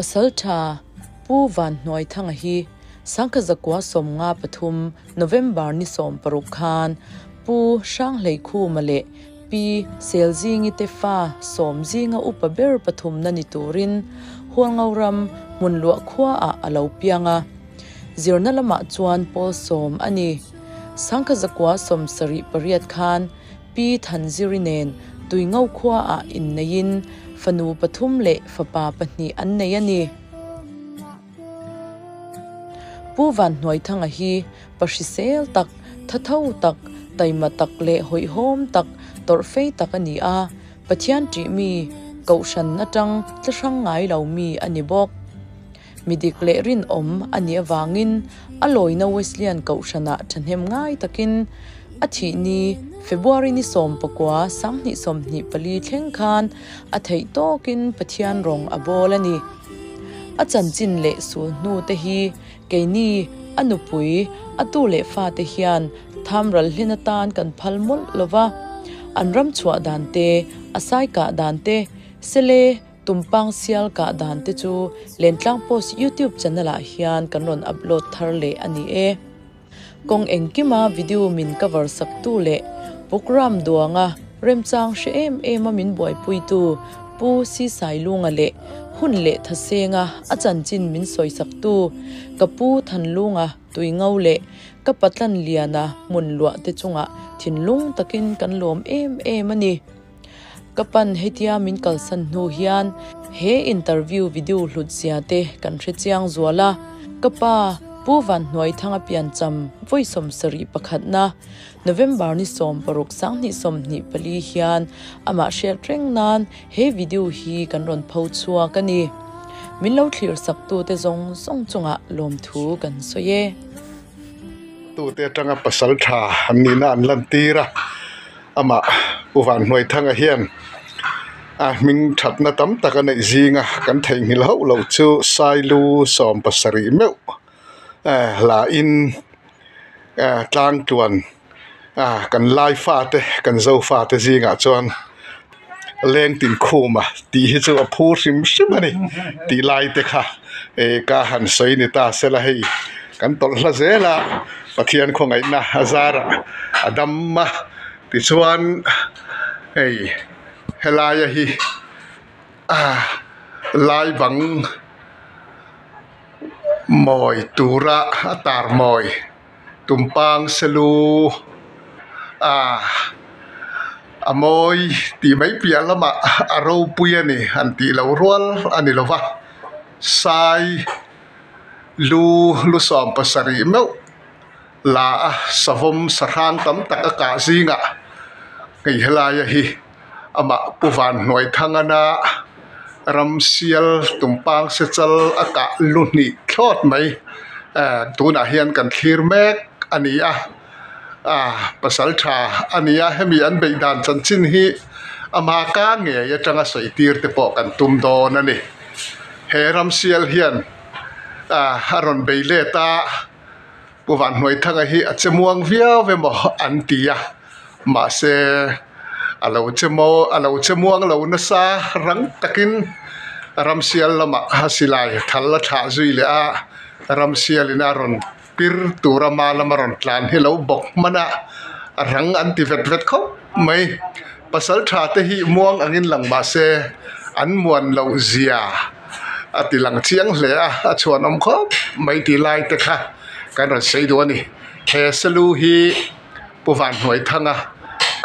Pasaltha Pu Vanhnuaithanga hi Sangkha 13 November ni 16 khan Pu Hranghleikhuma leh Pi Selzingi te fa sawm zinga upa ber pathumna ni turin Hualngoram hmun luah khuaah a lo piang a. Zirna lamah chuan pawl sawm a ni. 1978 khan Pi Thanziri nen Tuingo khuaah inneiin fanu pathum leh fapa pahnih an nei a ni. Pu Vanhnuaithanga hi pa hrisel tak, thatho tak, taima tak leh hawihhawm tak, tawrhfei tak a ni a, Pathian ṭih mi, Kohhran atang tlahrang ngai lo mi a ni bawk. Mi dik leh rinawm a nih avangin a lawina Wesleyan Kohhranah ṭhahnem ngai takin a thih ni February ni 19, 2024 thleng khan a theih tawkin Pathian rawng a bawl a ni. A chanchin leh sul hnu te hi keini a nupui, a tu leh fate hian thamral hlen atan kan phal mawlh lo va, an ram chhuah dan te, a sai kah dan te, sele, Tumpang sial kah dan te chu Lentlang Post YouTube channel ah hian kan rawn upload thar leh a ni e. Kawng engkima video min cover sak tu leh program duanga remchang hre em em a min buaipui tu Pu Si Sailunga leh hun leh Thasenga a chanchin min sawi sak tu ka Pu Thanlunga Tuingo leh ka Patlan Liana hmun luah te chungah thinlung takin kan lawm em em a ni. Ka pan hetia min kalsan hnu hian he interview video hlut zia te kan hre chiang zual a, ka pa Pu Vanhnuaithanga piancham vawi 71na November ni 16 2024 hian amah hriat reng nan he video hi kan rawn pho chhuak a ni. Min lo thlir sak tute zawng zawng chungah lawmthu kan sawi e. Tute atanga pasal tha an nihna an lantir a. Amah Pu Vanhnuaithanga hian a hming thatna tam tak a neih zinga kan theihnghilh hauh loh chu Sailu 70 meuh la in tlangtluan kan lai fate kan zo fate zingah chuan lengtin khuma tih hi chu a phur hrim hrim a ni tih lai te kha ka han sawi ni ta sela hei kan tawlh hla zel a Pathian khawngaihna a zarah a dam a tichuan hei helaia hi lai bang mawi tura a tar mawi. Tumpang selu ah a mawi tih mai piah lamah a ropui a ni han tih loh rual a ni lo va sai lu lu 70 meuh la a savawm sahrang tam tak a kah zingah hei helaia hi amah Pu Vanhnuaithangana ramsial tumpang se chal a kah lu hnih thlawt mai eh tunah hian kan thlir mek a ni a ah pasal tha a ni a hemi an beih dan chanchin hi ama ka ngei atanga sawi tir te pawh kan tum dawn a ni he ramsial hian ah a rawn bei let a. Pu Vanhnuaithanga hi a che muang viau emaw an ti a, mahse a lo che maw a lo che muang lo nasa rang takin ramsial lamah a silai thal a thlah zui leh a, ramsialin a rawn pir tur a hma lama rawn tlan hi lo bawk hman a, a rang an ti vet vet khawp mai. Pasal tha te hi muang angin lang mahse an muan loh zia a ti lang chiang hle a, a chhuanawm khawp mai tih lai te kha kan rawn sawi duh a ni. He selu hi Pu Vanhnuaithanga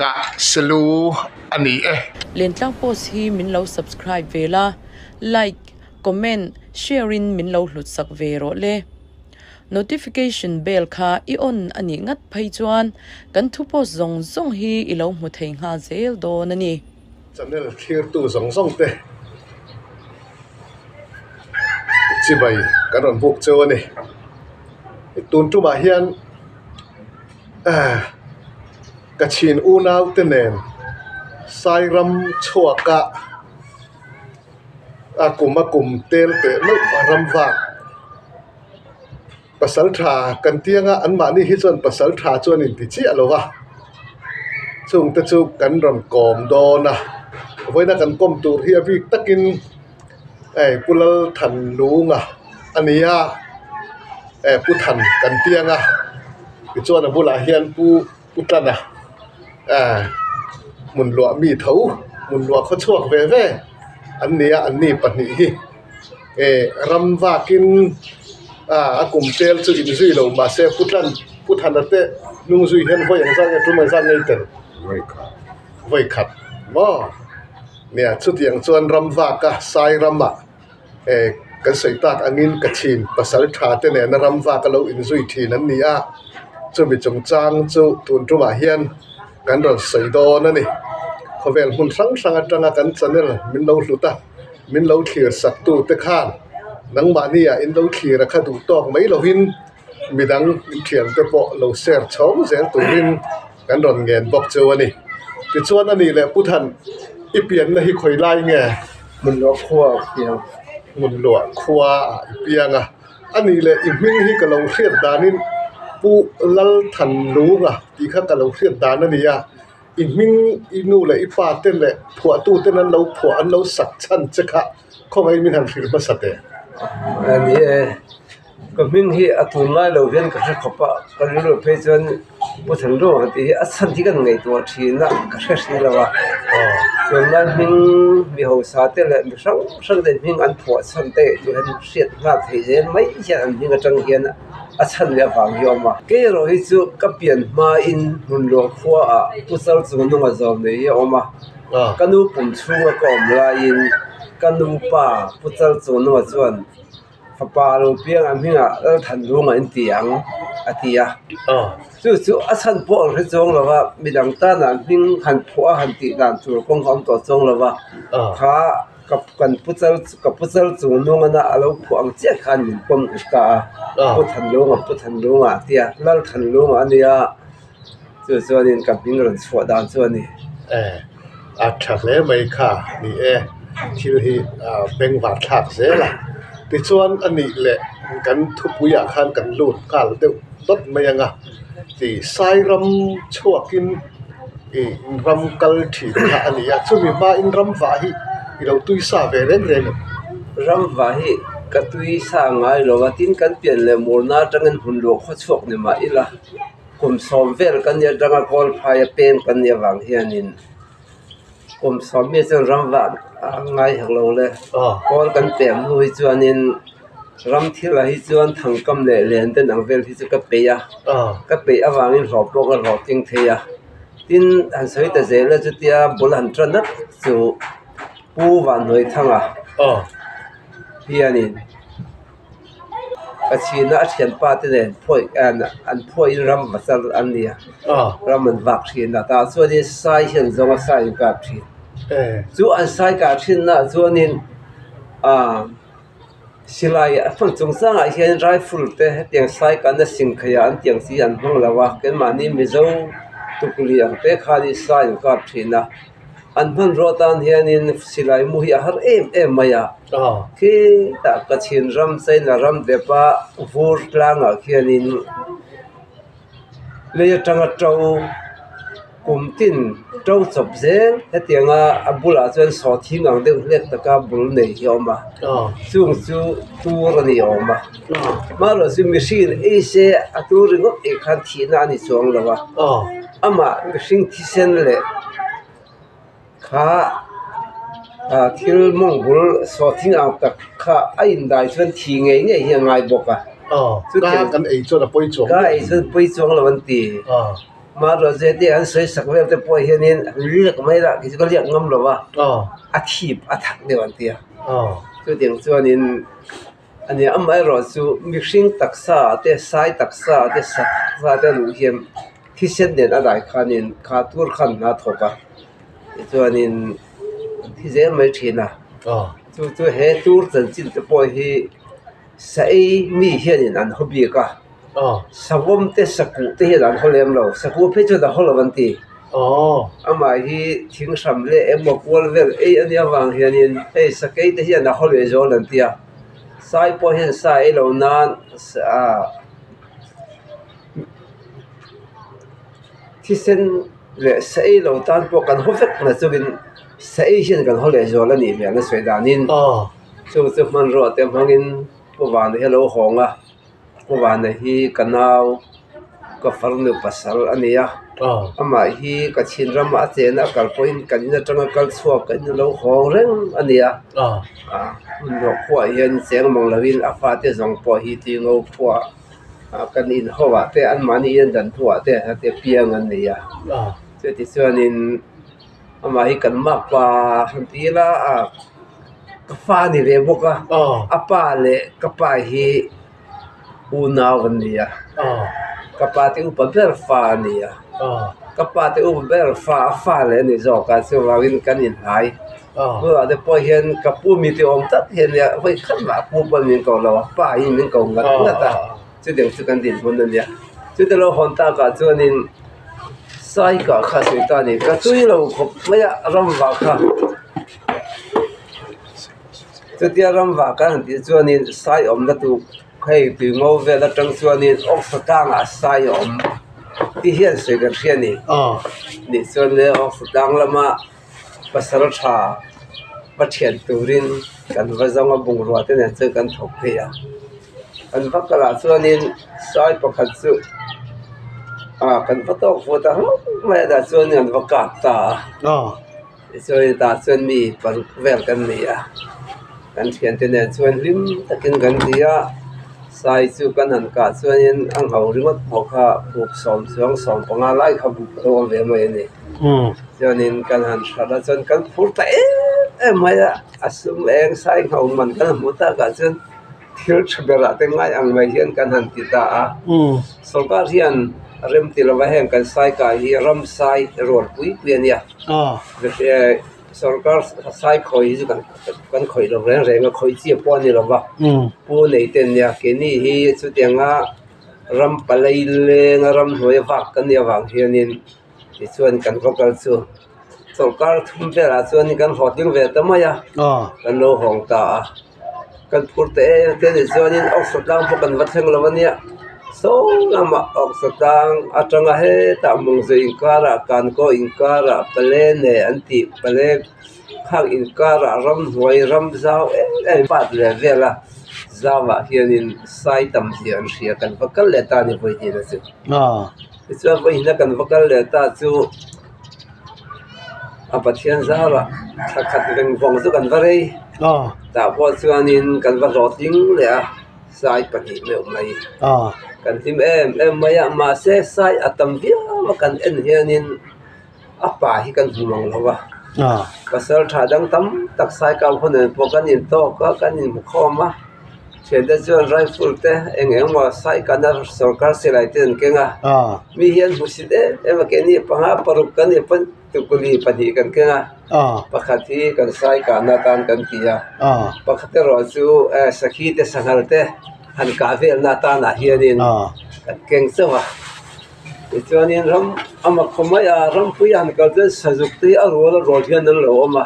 kah selu a ni e. Lentlang post hi min lo subscribe ve la, like, comment, share in min lo hlut sak ve rawh le. Notification bell kha i on a nih ngat phei chuan kan thu post zawng zawng hi i lo hmu thei nghal zel dawn a ni. Channel thlirtu zawng zawng te chibai kan rawn buk cheu a ni. Tun tumah hian ka chhin unau te nen Sairam chhuaka a kum a kum tel teh meuh a ram vak. Pasal tha kan tianga anmahni hi chuan pasal tha chuan in ti chiah lo va, chungte chu kan rawn kawm dawn a, vawiina kan kawm tur hi a bik takin Hei Pu Lalthanlunga a ni a, eh Pu Than kan piang a, tichuan a bulah hian Pu Pu Tlana eh hmun luah mi tho hmun luah khaw chhuak ve ve an ni a, an ni pahnih hi eh ram vakin ah a kum tel chu inzui lo mahse Pu Tlan Pu Thana te hnung zui hian vawi ang zat nge tum ang zat nge i tel? Vawi khat maw? Nia, chutiang chuan ram vaka sai ramah eh kan sawi tak angin Kachin pasal tha te nena ram vaka lo inzui thin an ni a, chumi chungchang chu tun tumah hian kan rawn sawi dawn a ni. Khawvel hmun hrang hrang atanga kan channel min lo hlut a, min lo thlir sak tu te khan nangmahni ah in lo thlir a kha duh tawk mai lovin midang inthian te pawh lo share chhawng zel turin kan rawn ngen bawk chu a ni. Tichuan a nih leh Pu Than, i pianna hi khawi lai nge? Hmun luah khua ah piang. Hmun luah khua ah i piang a. A nih leh i hming hi ka lo hriat danin Pu Lal Than Lunga tih kha ka lo hriat dan a ni a. I hming i nu leh i pa te leh phuahtu ten an lo phuah an lo sak chhan che kha khawngaih min han hrilh hmasa teh. A ni e. Ka hming hi a tun lai lo hian ka hre khawp a, ka rilru phei chuan Pu Thanlung ang tih hi a chhan hi ka ngaihtuah thin a, ka hre hri lo a. Tunlai hming mi hausa te leh mi hrang hrang te hming an phuah chhan te chu hian hriat nghal thei zel mai hian an hming atang hian a chhan leh avang hi a awm a. Kei erawh hi chu ka pian hmain Hmunluah khuaah Pu Chalchungnunga zawm nei hi a awm a, ka nu pum chhunga ka awm laiin ka nu pa Pu Chalchungnunga chuan Fapa lo piang a hmingah Lalthanlung a inti ang a ti a. Chu chu a chhan pawh an hre chuang lo va, midang tana hming han phuah a han tih dan tur kawng kha a awm tawh chuang lo va. Kha ka kan pu chal ka pu chal chung nungana a lo phuah ang chiah khan min pawm nghet ta a. Pu Thanlunga Pu Thanlunga a ti a, Lalthanlunga a nia. Chu chuanin ka hming rawn chhuah dan chu a ni. A tha hle mai kha ni e, thil hi bengvar thlak zel a. Tichuan a nih leh kan thupuiah khan kan lut nghal deuh dawt mai ang a, ti Sairam chhuakin ih ram kal thin kha a ni a, chumi hmain ram vah hi i lo tui sa ve reng reng em? Ram vah hi ka tui sa ngai lo a, tin kan pian leh murna atangin hun luah khaw chhuak ni mah ila. Kum sawm vel kan nih atanga kawl phaia peng kan nih avang hianin kum sawm mi chuan ram vah a ngai hek lo le. Kawl kan pem hnu hi chuanin ram thil ah hi chuan thangkam leh len te ang vel hi chu ka peih a, ka peih avangin hlawh pawh ka hlawh tling thei a. Tin, han sawi ta zel a chutia bul han tan nat chu Pu Vanhnuaithanga hianin. Ka chhina a thianpa te nen phuaih an phuahin ram pasal an ni a, ram an vak thin a tah chuanin sai hian zawng a sai an kap thin. Chu an sai kah thinnaah chuanin aaa silai a hman chungchangah hian rifle te hetiang sai kahna singkhaih ah an tiang chi an hmang lo a, keimahni Mizo tukli ang te khanin sai an kap thin a. An hmanrua atan hianin silai mu hi a har em em mai a, khitah Kachin ram China ram depa vur tlangah khianin lei atanga to kum tin to chawp zel hetianga a bulah chuan sawhthing ang deuh hlek taka bul nei hi a awm a, chung chu tur a ni awm a, amaherawhchu mihring ei se a tur ringawt ei khan thihna a ni chuang lo a. Amah mihring thisen leh kha ah thil mawng bul sawhthing ang tak kha a indai chuan thi ngei ngei hi a ngai bawk a. Ka kan ei chuan a pawi chuang Ka ei chuan pawi chuang lo an ti. Mahruat zet te an sawi sak vel te pawh hianin an liak mai la kei chu ka liak ngam lo va a thip a thak deuh an ti a. Chutiang chuanin. A ni, amaherawhchu mihring taksa te, sai taksa te, sa taksa te a luh hian thisen nen a dai khanin kha tur khan hna thawk a, tichuanin an thi zel mai thin a. Chu chu he tur chanchin te pawh hi sa ei mi hianin an haw bik a, savawm te sakuh te hian an haw lem lo, sakuh phei chuan a haw lo an ti. Amah hi thing hram leh emaw kual vel ei a nih avang hianin hei sakei te hian a haw leh zawl an ti a. Sai pawh hian sa ei lo nan thisen leh sa ei lo tan pawh kan haw vek na chungin sa ei hian kan haw leh zual a nih hmel a sawi danin. Chung chu hmanrua te hmangin Pu Vana hi a lo hawng a, Pu Vana hi ka nau ka farnu pasal a ni a, amah hi ka chhin ramah a chena a kal pawhin kan in atanga kal chhuak kan in a lo hawng reng a ni a, hmun rawh khuaah hian cheng mang lovin a fate zawng pawh hi Tingo khuaah kan inhawah te anmahni in dan hnuah te te piang an ni a, chutichuanin. Amah hi kan makpa han ti ila a ka fa a ni ve bawk a a pa leh ka pa hi unau an ni a ka pa te upa ber fa a ni a ka pa te upa ber fa a fa leh a ni zawk a chuvangin kan inhnai tunah te pawh hian ka pu mi te awm tak hi a nia vawi khat mah pu pawn min ko lo a pa hi min ko ngat ngat a chutiang chu kan dinhmun a nia chutah lo hawn takah chuanin. Saikah kha sawi ta a ni. Ka tui lo khawp mai a ramvah kha. Chutia ramvah kan han tih chuanin sai awmna tur hei tui ngo vel atang chuanin awksa tlangah sai a awm tih hian sawi kan hria a ni. Nih chuan le awksa tlang lama pasal tha va thian turin kan va zawng a bungrua te nen chuan kan thawk phei a. Kan va kalah chuanin sai pakhat chu ah kan va tawk fuh ta hlauh mai a tah chuan an va kap ta a tichuan tah chuan mi paruk vel kan nei a kan thiante nen chuan hlim takin kan ti a sai chu kan han kah chuanin a ngho ringawt pawh kha buk sawm chuang sawm panga lai kha buk a lo awm ve mai a ni chuanin kan han hralh a chuan kan phur ta em em mai a a sum eng sai ngho man kan hmuh takah chuan. Thil tha berah te ngai ang mai hian kan han ti ta a. Sorkar hian rem ti lova heng kan sai kai hi ram sai rual pui pui a nia. Sorkar sai khawi hi chu kan khawih lo reng reng a, khawih chi pawh a ni lova. Pu nei te an nia, keini hi chutianga ram palai lenga ram hnuaia vak kan nih avang hianin tichuan kan va kal chu sorkar thum velah chuan kan hlawhtling ve ta mai a, kan lo hawng ta a. Kan phur ta em em te nih chuanin awksa tlang pawh kan va thleng lo ania saw lamah awksa tlang atanga hetah mawngzawh inkarah kankaw inkarah pale ne an tih pale khang inkarah ramhnuai ram zau em em pat leh vel a zauah hianin sai tam zia an hria kan va kal leh ta a ni vawihnihna chu tichuan vawihnihna kan va kal leh ta chu. A Pathian zarah thla khat veng vawng chu kan va rei tah pawh chuanin kan va hlawhtling leh a sai pahnih meuh mai kan hlim em em mai a mahse sai a tam viau a kan en hianin a pa hi kan hmu mang lo va pasal tha dang tam tak sai kau ho nen pawh kan intawk a kan inhmukhawm a. Thiante chuan rifle te eng eng emaw sai kana sorkar silai te an keng a mi hian hmusit em em a keini panga paruk kan nih pawn tukuli pahnih kan keng a pakhat hi kan sai kahna atan kan ti a pakhat erawh chu sakhi te sanghal te han kah velna atanah hianin kan keng chauh a. Tichuanin ram a mak khaw mai a rampuia han kal chuan sazuk te hi a rual a rual hian an lo awm a.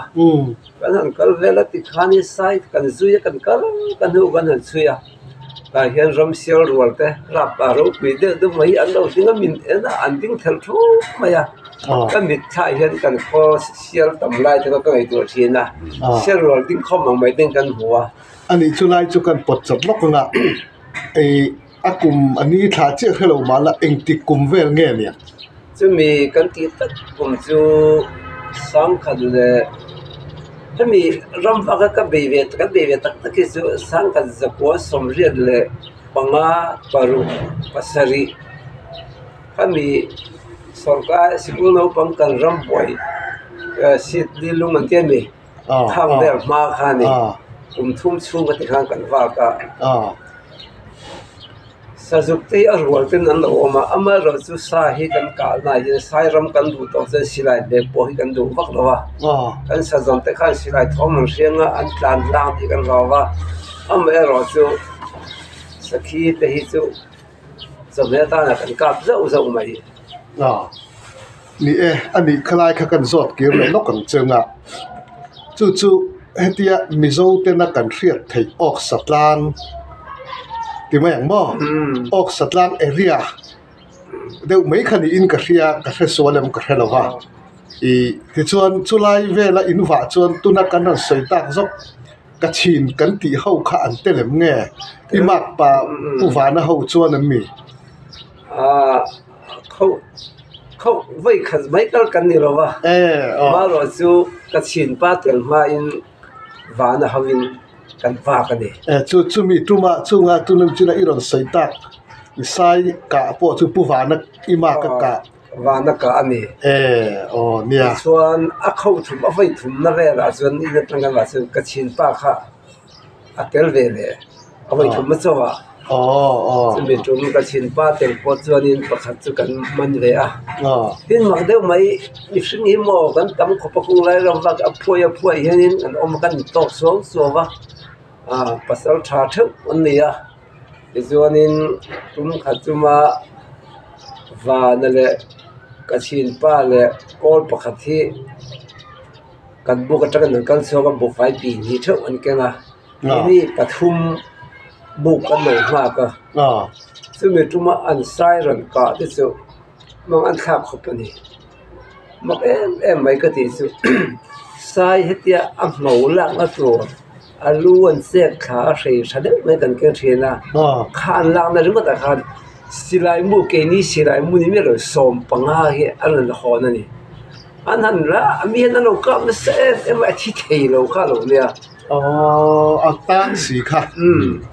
Kan han kal vel a tikhanin sai kan zui a kan kal ka hnu kan han chhui a tah hian ramsial rual te rap a ropui deuh deuh mai hi an lo ding a min en a an ding thelh thup mai a ka mitthla ah hian kan khaw sial tam lai te kha ka ngaihtuah thin a sial rual ding khawm ang mai ten kan hmu a. Ani chu lai chu kan pawt chawt lawk ang a ih a kum a ni thla chiah hrelo mahla engtik kum vel nge nia? Chumi kan tih tak kum chu sangkhat leh hemi ram vaka ka bei ve kan bei ve tak tak hi chu sangkhat zakua sawmriat leh panga paruk pasarih hemi sorkar sikul naupang kan ram buai seat li lung an ti a ni khang vel hma kha a ni kum thum chhung ka ti khan kan vak a. Sazuk te hi a rual ten an lo awm a amaherawh chu sa hi kan kah na ah hian sai ram kan duh tawh chuan silai hmel pawh hi kan duh vak lo a kan sazawm te khan silai thawm an hriang a an tlan tlang tih kan hlau a amaherawh chu sakhi te hi chu chawhmeh atana kan kap zauh zauh mai. Ni e, a nih khalai kha kan zawt kir leh lawk ang cheng a, chu chu hetia Mizo tena kan hriat theih awk satlang ti mai ang maw? Awk satlang area deuh mai kha niin ka hria, ka hre sual em ka hre lo va, ih tichuan chulai vela in vah chuan tuna kan rawn sawi tak zawk. Ka chhin kan tih ho kha an tel em nge? I mak pa Pu Vana ho chuan an mi? Aaa kho kho vawi khat mai kal kan ni lo va, marawh chu ka chhin pa tel hmain Vana hoin kan vak a ni. Chu chumi tuma chunga tunah chuna i rawn sawi tak i sai kah pawh chu Pu Vana i mak a kah. Vana kah a ni. E, aw nia. Tichuan a kho thum a vawi thumna velah chuan in atanga lah chuan ka chhinpa kha a tel ve leh a vawi thum a chaw a. Aw aw. Chumi tum ka chhinpa tel pawh chuanin pakhat chu kan man ve a. Tin mak deuh mai mihring hi maw kan tam khawp a kung lai ram vak a phuai a phuai hianin an awm a kan intawk suau suau a, pasal tha theuh an ni a. Tichuanin tum khat chuma vana leh ka chhinpa leh kawl pakhat hi kan buk atangin an kal chhuak a buhfai pi hnih theuh an keng a keini pathum buk an lo nghak a chumi tuma an siren kah te chu hmang an thlak khawp a ni mak em em mai ka tih chu sai hetia a hmo lakna tur. A lu an chek thla a hrei tha deuh mai kan keng thin a, kha an lakna ringawtah khan silai mu keini silai mu ni miah lo 15 hi an rawn hawn a ni. An han la a mi hian an lo kap nasa em em a, a thi thei lo kha a lo nia. Aww a tan si kha. Umm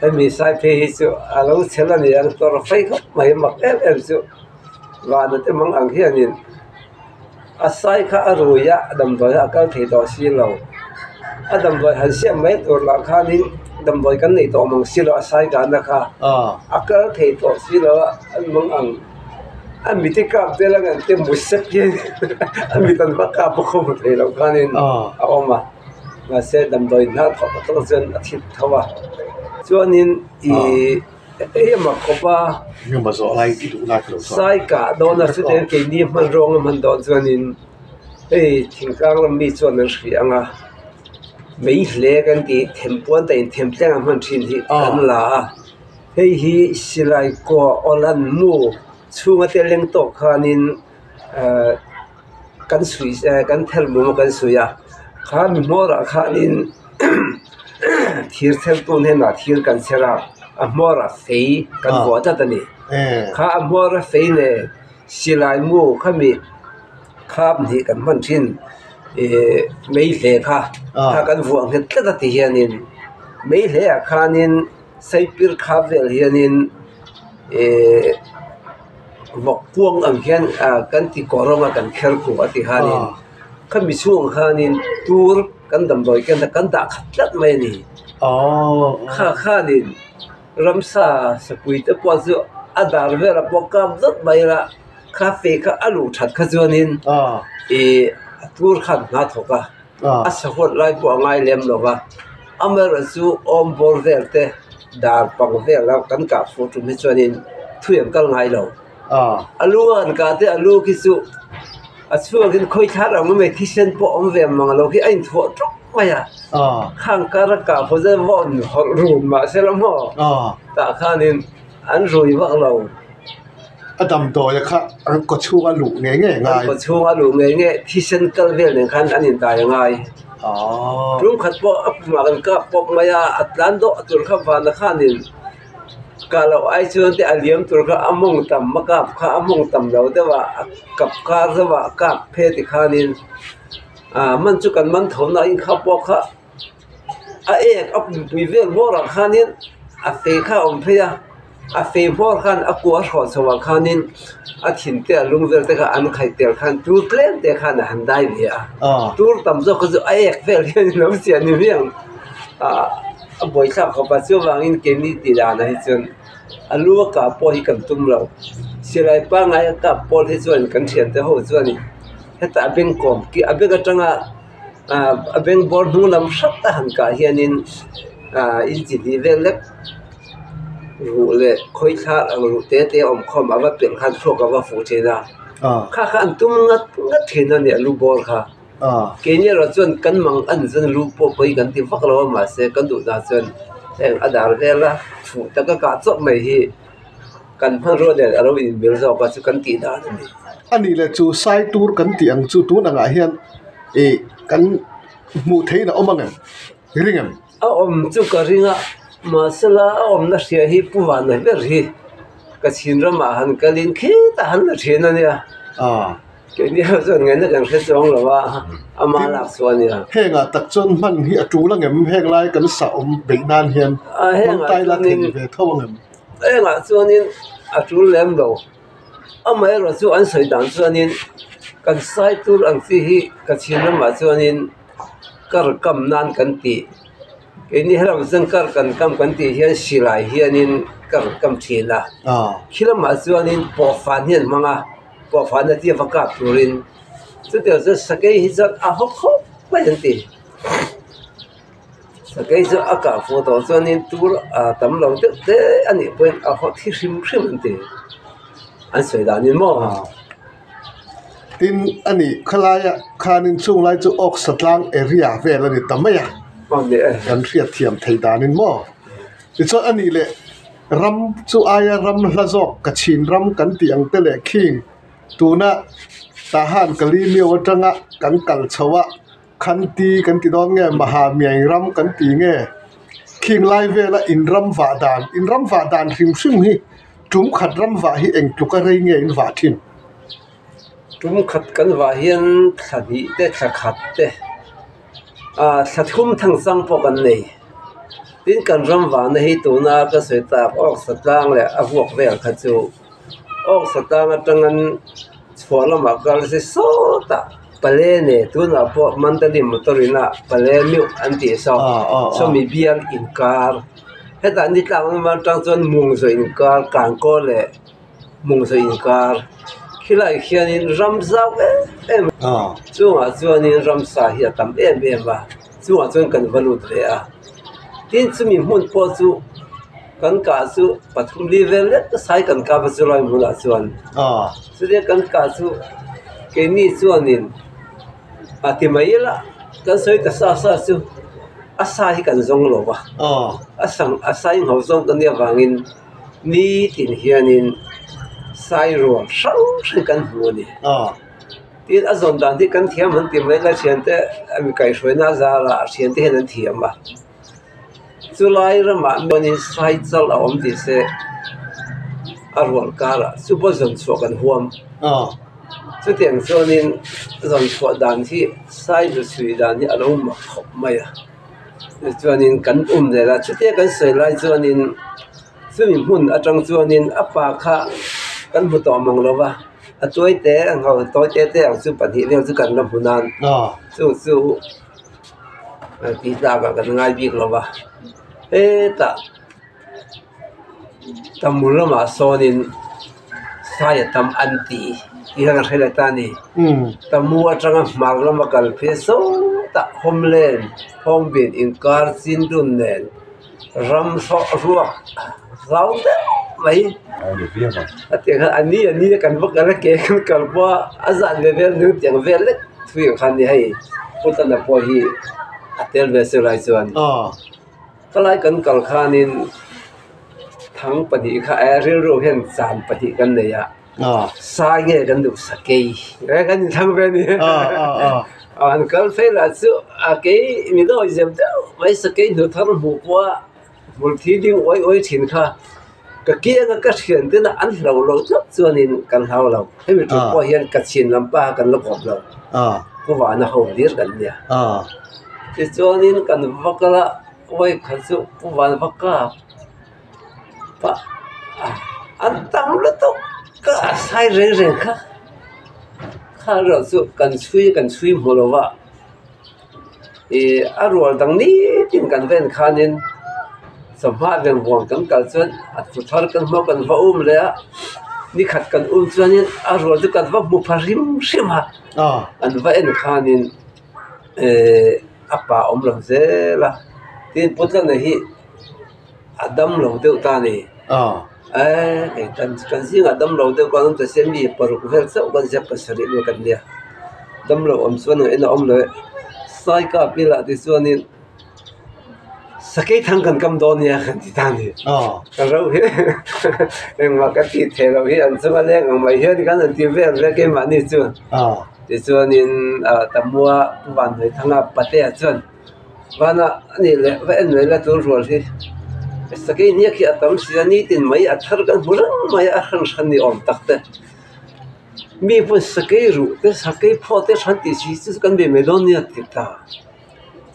hemi sai phei hi chu a lo chhel a ni ang tawrh fei khawp mai mak em em chu vana te mang ang hianin. A sai kha a rui a, a damdawi a kal thei tawh si lo. A damdawi han siam mai tur lah khanin damdawi kan nei tawh mang si lo a sai dahna kha a kal thei tawh si lo a, an mang ang. A miti kap vel a ngan te mu sep hian a mit an va kap a khawm thei lo khanin a awm a. Mahse damdawi hna thawh tak tak chuan a thip tho a. Chuanin ih. Hei a mak khawp a, sai kah dawn a chutiang keini hman rawng a hman dawn chuanin hei thingtlang lam mi chuan an hria ang a, mei hle kan tih thempuan ta inthemtleng a hman thin hi kan la a, hei hi silai kaw awl an mu chhunga te leng tawk khanin ahh kan suih kan thelh mum a kan suih a, kha mi hmawrah khanin. Thir chhertu hnenah thir kan chher a, a hmawrah fei kan vuah tlat a ni. Kha a hmawra fei leh silai mu khami khap hnih kan hman thin ih mei hle kha kha kan vuah nghet tlat a ti hianin mei hle ah khanin saipir khap vel hianin ih vawk kuang ang hian ah kan ti kawr rawng a kan kher kuh a ti khanin khami chhungah khanin tur. Kan damdawi ken a kan dah khat tlat mai a ni. Kha khanin ramsa sapui te pawh chu a dar velah pawh kap dawt mai la, kha fei kha a luh that kha chuanin ih a tur khan hna thawk a, a sahuat lai pawh a ngai lem lo va. Amaherawhchu awm bawr vel te dar pang vela kan kah fuh tum hi chuanin thui an kal ngai lo. A lu a han kah te a lu khi chu a chhuakin khawi thlar ang mai thisen pawh awm ve mang lo khi a inthuah ṭawk mai a. Khang kar a kah pawh chuan vawn hawlh rum mahse la maw tah khanin an rui vak lo. A damdawi kha an kaw chhunga luh ngei ngei a ngai. An kaw chhunga luh ngei ngei thisen kal vel nen khan an intai a ngai. Tum khat pawh a pumah kan kap pawp mai a, a tlan dawh tur kha vana khanin. Kah loh ai chuan te a liam tur kha a mawng tam a kap kha a mawng tam lo deuh a a kap kar deuh a kap phe ti khanin ah man chu kan man tho na a inkhap pawh kha a ek a pumpui vel hmawrah khanin a fei kha a awm phei a a fei hmawr khan a kua hrawh chho ah khanin a thin te a lung vel te kha an khaih tel khan tur tlem te khan a han dai ve a tur tam zawk kha chu a ek vel hian a lo chiah ni mai ang ah. A buaithlak khawp a, chuvangin keini tih danah hi chuan a lu a kah pawh hi kan tum lo. Silai pangngai a kap pawl hi chuan kan thiante ho chuanin hetah a beng kawm ki a beng atanga ah a beng bawr hnung lam hrat a han kah hianin ah inchi hnih vel lek ruh leh khawi thla ang ruh te te a awm khawm a va pelh khan thluak a va fuh thin a, kha kha an tum ngat ngat thin a ni a lu bawr kha. Keini erawh chuan kan mang an chuan lu pawh pawi kan ti vak lo a mahse kan duh dan chuan heng a dar vela fuh taka kah chawp mai hi kan hmanrua nen a lo inmil zawk a chu kan tih dan a ni. A nih leh chu sai tur kan tih ang chu tun angah hian ih kan. hmuh theihin a awm ang em? I ring em? A awm chu ka ring a, mahsela a awmna hria hi Pu Vana ber hi ka chhin ramah han kalin khitah han la thin a nia. Keini ho chuan ngaihna kan hre chuang lo a, ama lak chu a nia. Hengah tak chuan hman hi a tul ang em? Heng lai kan sah awm beih nan hian hmang tai la thei ve tho ang em? Hengah chuanin a tul lem lo. Amaherawh chu an sawi dan chuanin kan sai tur ang chi hi ka chhin lamah chuanin kar kam nan kan tih. Keini helam chuan kar kan kam kan tih hian silai hianin kar kam thin a. Khi lamah chuanin pawhfan hi an hmang a, pawhfan a tia va kap turin. Chutiang chuan sakei hi chuan a haw khawp mai an ti. Sakei chu a kah fuh tawh chuanin tur a tam lo deuh te a nih pawhin a haw thi hrim hrim an ti. An sawi danin maw? Tin, a nih khalaia khanin chung lai chu awk satlang area vel a ni ta mai a, kan hriat thiam thei danin maw? Tichuan a nih leh ram chu aia ram hla zawk ka chhin ram kan tih ang te leh khing tuna Tahan Kalimiu atanga kan kal chho a. Khanti kan ti dawn nge, Maha Miai ram kan ti nge? Khing lai vela in ram vah dan, in ram vah dan hrim hrim hi tum khat ram vah hi eng tluka rei nge in vah thin? Tum khat kan vah hian thla hnih te, thla khat te, ah thla thum thang chang pawh kan nei. Tin kan ram vahna hi tuna ka sawi tak awk satlang leh a vuak vel kha chu awk satlang atangin chhuah lamah kal se sawtah. Pale ne tunah pawh Mandalay motor in a pale meuh an tih saw sawmi bial inkar hetah ni tlak lam atang chuan mungzaw inkar kankaw leh mungzaw inkar khilai khianin ram zau em em chungah chuanin ramsa hi a tam em em a chungah chuan kan va lut ve a tin chumi hmun pawh chu kan kah chu pathum li vel lek sai kan kap a chulai hmunah chuan chutia kan kah chu keini chuanin a ti mai ila kan sawi ta sa sa chu a sa hi kan zawng lo va a sang a sai ngho zawng ka nia vangin nitin hianin sai rual hrang hrang kan hmu a ni. Tin a zawn dan hi kan thiam an ti mai ila thiante a mi kaihhruaina a zara thiante hian an thiam a. Chulai ramah chuanin sai chal a awm tih se a rual karah chu pawh zawn chhuah kan huam. Chutiang chuanin zawn chhuah dan hi sai hnu chhui dan hi a lo mak khawp mai a. Tichuanin kan um leh a, chutia kan sawi lai chuanin chumi hmun atang chuanin a pa kha kan hmu tawh mang lo va, a tuai te ang ho tawi te te ang chu pahnih vel chu kan la hmu nan chu chu. Tih tlak ah kan ngai bik lo va hetah tamul lamah sawnin sai a tam an ti tih kha ka hre leh ta a ni tamu atanga hmar lama kal phei sawtah homeland home inkar chin dun nen ram hrawh ruak zau deuh mai a tiang khan a ni a ni kan va kal a ke kan kal pawh a a zan ve vel nung tiang vel lek thui ang khan ni hei putana pawh hi a tel ve chu lai chuan helai kan kal khanin thang pahnih kha eh rilru hian chan pahnih kan nei a sai nge kan duh sakei kan inthlang ve a ni an kal phei lah chu a kei mi dawi zep deuh mai sakei hnu thar hmuh pawha hmul thi ding uai uai thin kha ka kianga ka thian te lah an hlau lo tlat chuanin kan hlau lo hemi tum pawh hian ka chhin lam paha kan la kawp lo pu vana ho hlir kan nia tichuanin kan va kal a uai kha chu pu van va kap pah an tam lutuk ka a sai reng reng kha kha erawh chu kan chhui kan chhui hmu lo va ih a rual dang nitin kan ven khanin chawhma ven huang kan kal chuan a thu thar kan hma kan va um leh a nikhat kan um chuanin a rual chu kan va hmu pha hrim hrim a an va en khanin eh a pa awm lo zel a tin putlana hi a dam lo deuh ta a ni eh kei kan kan zingah dam lo deuh kan awm ta se mi paruk vel chauh kan zep pasarih vel kan nia dam lo awm chuan en a awm lo e sai kap ila tichuanin sakei thang kan kam dawn nia kan ti ta a ni ka ro hi engmah ka tih theih loh hi an chunga leng ang mai hian kan han ti vel vek keimahni chu. Tichuanin Tamua Pu Vanhnuaithanga Patea chuan vana a nih leh va en mai la tur rual hi sakei hniak hi a tam si a nitin mai a thar kan hmu reng mai a hran hran ni awm tak te mi pawn sakei ruh te sakei phaw te hran tih si chu kan be mai dawn nia ti ta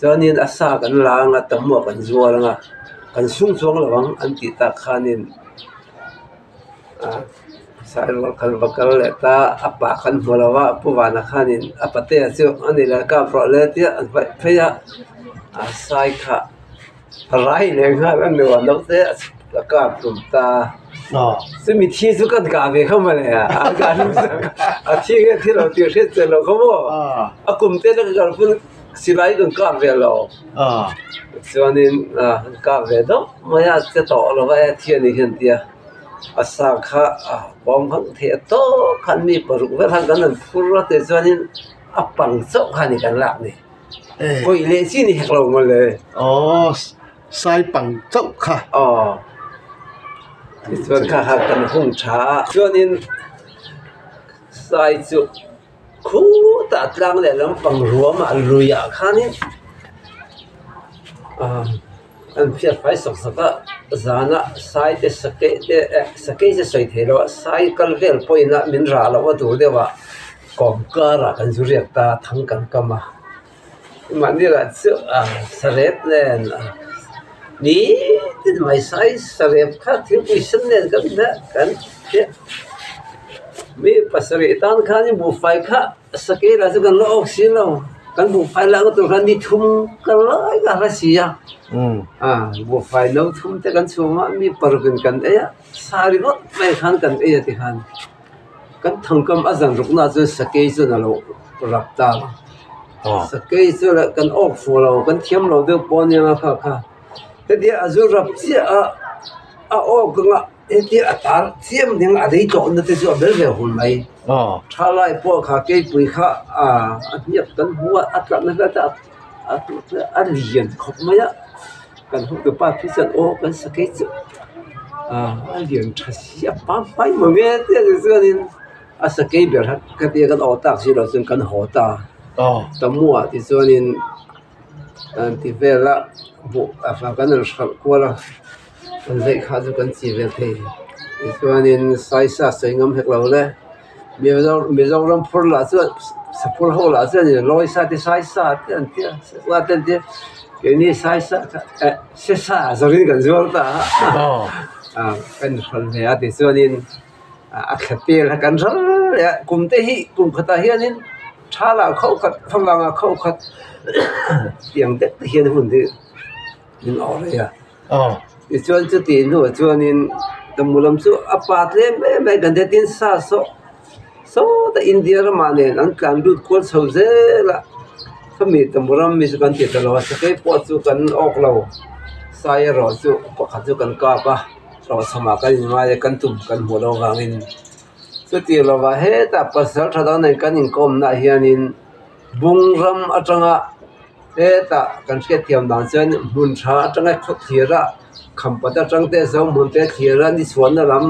chuanin a sa kan la anga Tamua kan zuar anga kan sung chuang lo ang an tih tak khanin. Sairual khan va kal leh ta a pa khan hmu lo a Pu Vana khanin a patea chu a ni leh kap rawh le tia an paih phei a a sai kha a rai leh nghal a nuam lo te a kap hlum ta chumi thi chu kan kah ve kha mawle a kah hlum a thi nge thi lo tih hriat che lo kha maw a kum te ka kalpun silai kan kap ve lo chuanin an kap ve deuh mai a che tawh lo va e thi a ni hian tia. A sa kha a pawm hauh theih a tawk khan mi paruk vel khan kan han phur a tih chuanin a pang chauh kha a ni kan lak ni kawih leh chi ni hek lo mawle aw sai pang chauh kha aw tichuan kha kha kan hung tha a chuanin sai chu khutah tlang leh lampang ruamah luiah khanin ah. An hriat fai sak sak a, zana sai te sakei te eh sakei te sawi thei lo a, sai kal vel pawhin a min rah loh a duh deuh a, kawm karah kan zu riak ta a, thang kan kam a, mahni lah chu ah sarep nen ni tin mai sai sarep kha thingpui sen nen kan hmeh kan hriat mi pasarih tan khan buhfai kha. Sakei lah chu kan la awk si lo, kan buhfai lakna tur khan ni thum kal lai ka hla si a, buhfai no thum te kan chhung a, mi paruk in kan ei a, sa ringawt mai khan kan ei a tikhan kan thangkam a zan rukna ah chuan sakei chuan a lo rap ta a, sakei chu leh kan awk fuh lo, kan thiam lo deuh pawh a nia kha kha, heti a zu rap chiah a, a awk anga. Hetia a tar chiam ding a lei tlawhna te chu a bel ve hun mai. Thalai pawh kha keipui kha a hniak kan hmu a, a tlatna vel te a lian khawp mai a, kan hotu pa phei chuan aw kan sakei chu a lian tha si a pangngai mang e tia ni chuanin a sakei ber kha khatia kan aw tak si loh chuan kan haw ta Tamuah tichuanin an ti vel a buh a kan rawn hralh kual a. Kan daih kha chu kan chi ve thei tichuanin saisa sawi ngam hek lo le Mizoram phur lah chuan saphur ho lah chuan lawisa te saisa te an tia sesa te an tia keini saisa kha eh sesa zawrin kan zuar ta a kan hrawn ve a tichuanin a thla tel kha kan ral leh a kum te hi kum khatah hianin tha lah kho khat thlavang ah kho khat tiang deuh te hian hun hi min awh rei a. Tichuan chuti hnuah chuanin Tamu lam chu a pa tlem em mai kan tia tin sa saw sawta India ramah nen an tlan lut kual chho zel a khami Tamu ram mi chu kan ti ta lo a sakei pawh chu kan awk lo sai erawh chu pakhat chu kan kap a hlawhchhamah kan inngai a kan tum kan hmuh loh avangin chuti lovah hetah pasal tha dang nen kan inkawmnaah hianin bung ram atanga. Hetah kan hriatthiam dan chuan hmun tha atanga khaw thlir a khampat atang te zo hmun te thlir a ni chhuahna lam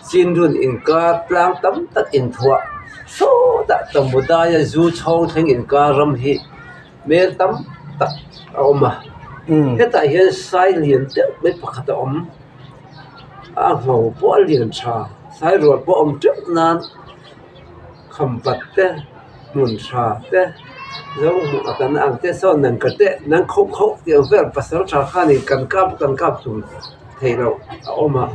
chin run inkar tlang tam tak inthuah sawtah Tambudaia zu chhawng thleng inkar ram hi hmel tam tak a awm a hetah hian sai lian deuh mai pakhat a awm a ngho pawh a lian tha sai rual pawh a awm teuh nan khampat te. Hmun tha te zo hmuh a kan ang te sawn nan ka teh nan khauh khauh tih ang vel pasal tha khanin kan kap kan kap tum theih loh a awm a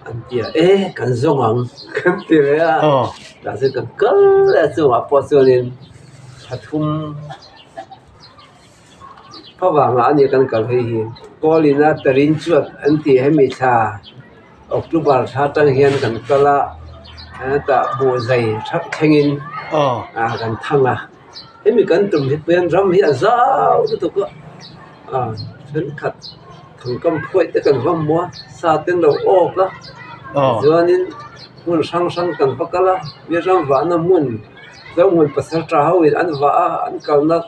an ti a e kan zawng ang kan ti leh a tah chuan kan kal leh a chungah pawh chuanin thla thum khavangah a ni kan kal hei hi kawlina tarin chuan an tih hemi thla. October thla atang hian kan kal a hetah buhzai thak thlengin ah kan thang a hemi kan tum hi pawhin ram hi a zau lutuk a ah thenkhat thangkam phuaih te kan va hmu a sa te an lo awk a tichuanin hmun hrang hrang kan va kal a mi ram vahna hmun zohmun pasal tha ho in an vah a an kalna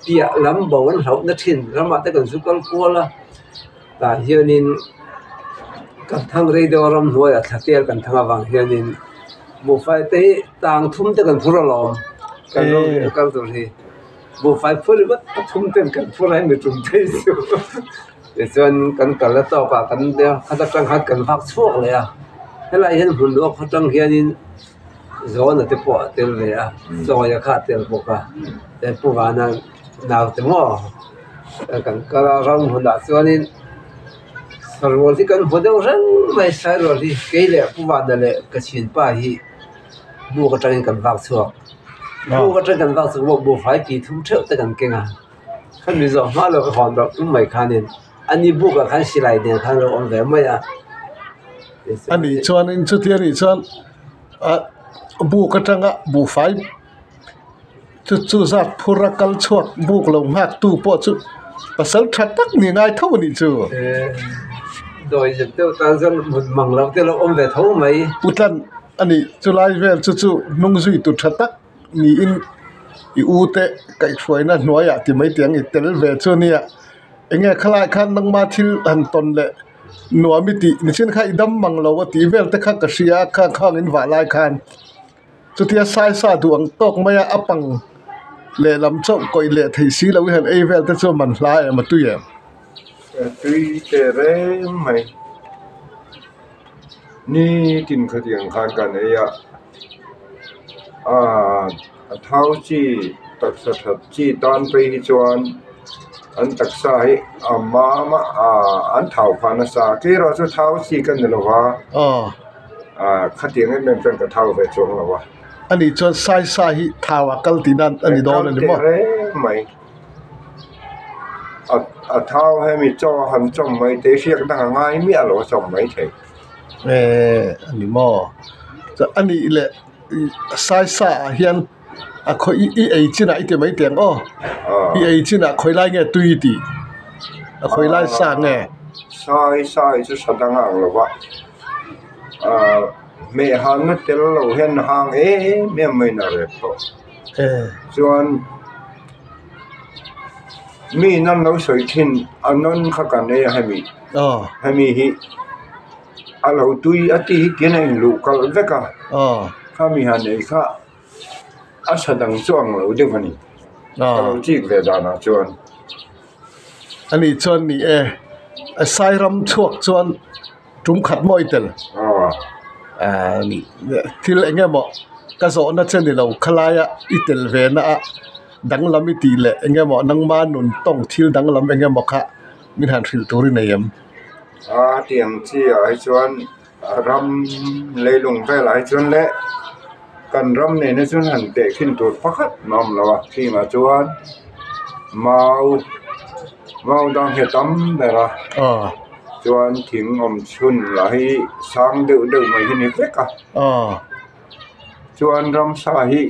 piah lam bo an hlauhna thin ramah te kan zu kal kual a. Tah hianin kan thang rei deuh a ramhnuaiah thla tel kan thang avang hianin Buhfai te hi tang thum te kan phur alawm kan ram kal tur hi buhfai phur ringawt pathum ten kan phur a hemi tum phei chu tichuan kan kal na tawk ah kan nia khat atang khan kan vak chhuak leh a helai hian hmun ruak atang hianin zawna te pawh a tel ve a chawi kha a tel bawk a pu vana naute maw kan kal a ram hmunah chuanin. Sarual hi kan hmu deuh reng mai sarual hi kei leh Pu Vana leh ka thianpa hi buk atangin kan vak chhuak buk atang kan vak chhuak pawh buhfai pi thum theuh te kan keng a khami zawh hma lo ka hawn loh tum mai khanin ani bukah khan silai nen khan a lo awm ve mai a. Ani chuanin chuti anih chuan ah buk atanga buhfai Chu chu zat phur a kal chhuak buk lo nghak tu pawh chu pasal tha tak ni ngai tho a nih chu. Dawi zet deuh tan chuan mut mang loh te lo awm ve tho mai. Pu Tlan a nih chu lai vel chu chu hnung zui tur tha tak niin i u te kaihhruaina hnuaiah ti mai tiang i tel ve chu a nia. Enge khalai khan nangma thil han tawn leh nuam i tih nichin kha i dam mang lo a tih vel te kha ka hria a khang khang in vah lai khan. Chutia saisa duh ang tawk maia a pang lehlam chauh kawih leh thei si lo hi han ei vel te chu man hla em a tui em? A tui teh reng mai. Nitin khatiang khan kan ei a, a thau chi taksa that chi tan phei hi chuan an taksa hi a mam a, an thau phah nasa. Keira chu thau chi ka ni lo va. Khatiang em em chuan ka thau ve chuang lo a. Ani chuan Saisa hi thau a kal tih nan a ni dawn a ni maw? Kal teh reng mai. A thau hemi chaw a han chawm mai te hriak dang a ngai miah lo a chawm mai thei. Eh a ni maw? A nih leh Saisa ah hian a khawi i ei chinah i ti mai teh ang aw. I ei chinah khawi lai nge tui tih? A khawi lai sa nge? Saisa hi chu sa dang a ang lo va. Ahh hmeh hanna tel lo hian hang em em mai in a rep tawh chuan mi in an lo sawi thin a nawn kha kan ei a hemi hemi hi a lo tui a ti hi tian a inluh kalh vek a khami han ei kha a sa dang chu ang lo deuh a ni ka lo chik ve danah chuan. Ani chuan ni e a sairam chhuak chuan. Tum khat mawi tel thil eng emaw ka zawhna che ni lo khalaia i tel ve na a danglam i tih leh eng emaw nangma nun tawng thil danglam eng emaw kha min han hrilh tur i nei em? A tiang chi ah hi chuan ram leilung velah hi chuan leh kan ram nena chuan han tehkhin tur pakhat a awm lo a chhingah chuan mau Mau dang hi a tam ber a chuan thing awm chhun lah hi sang deuh deuh mai hi a ni vek a chuan ramsa hi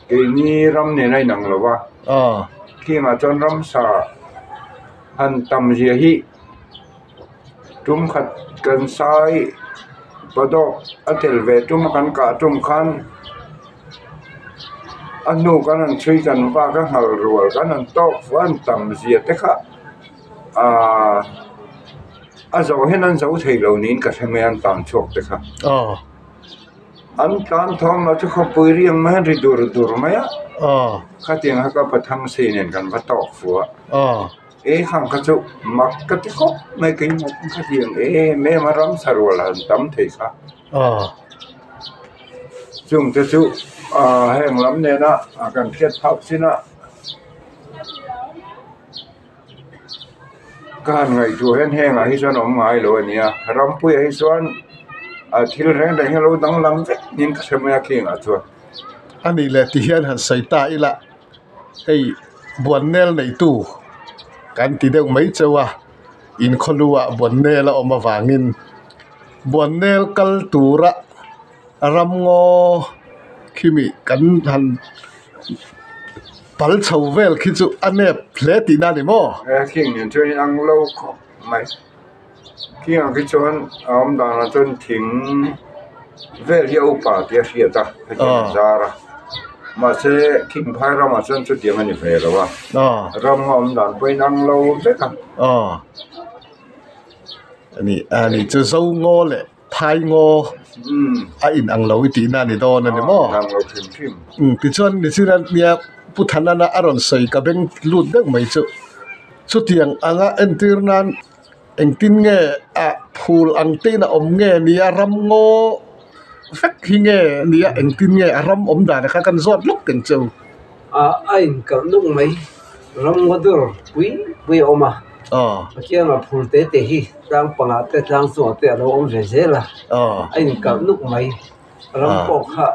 keini ram nen a inang lo va khingah chuan ramsa han tam zia hi tum khat kan sai pahdawk a tel ve tum a kan kah tum khan. A hnu kan han chhui kan vak a nghal rual kan han tawk fo a an tam zia te kha ahh a zawh hian an zo thei lo niin ka hre mai a an tlan chhuak te kha an tlan thawm lah chu khawpui riang mai an ri dur dur mai a khatiang kha ka pathang sei nen kan va tawk fo a e khang kha chu mak ka ti khawp mai keimah khatiang em em a ramsa rual han tam thei kha. Chung te chu heng lam nena kan hriat phak chin a ka han ngaihtuah hian hengah hi chuan awm ngai lo a ni a rampuiah hi chuan thil reng reng hi a lo danglam vek niin ka hre mai a khingah chuan. A nih leh ti hian han sawi ta ila hei buannel neitu kan ti deuh mai chauh a inkhawluah buannel a awm avangin. Buannel kal tura ramngaw khimi kan han pal chho vel khi chu a nep hle tihna a ni maw? He khing nen chuan in ang lo khawp mai. Khing ang khi chuan a awm danah chuan thing vel hi a upa tih a hriat a hetiang a zar a mahse khing phai ramah chuan chutiang a ni ve lo a ramngaw awm dan pawh in ang lo vek a. Ani ani chu zo ngaw leh Thai ngaw a in ang lo i tihna a ni dawn a ni maw? Ang lo hrim hrim. Tichuan nichina nia Pu Thanana a rawn sawi ka beng lut deuh mai chu. Chutiang anga entir nan engtin nge a phul ang te in a awm nge nia ram ngaw vek hi nge nia engtin nge a ram awm dan kha kan zawt lawk teng cheu. A inkalh nuk mai ram ngaw dur pui pui a awm a. A kiangah phul te te hi tlang pangah te tlang chungah te a lo awm ve zel a. A inkalh nuk mai ram pawh kha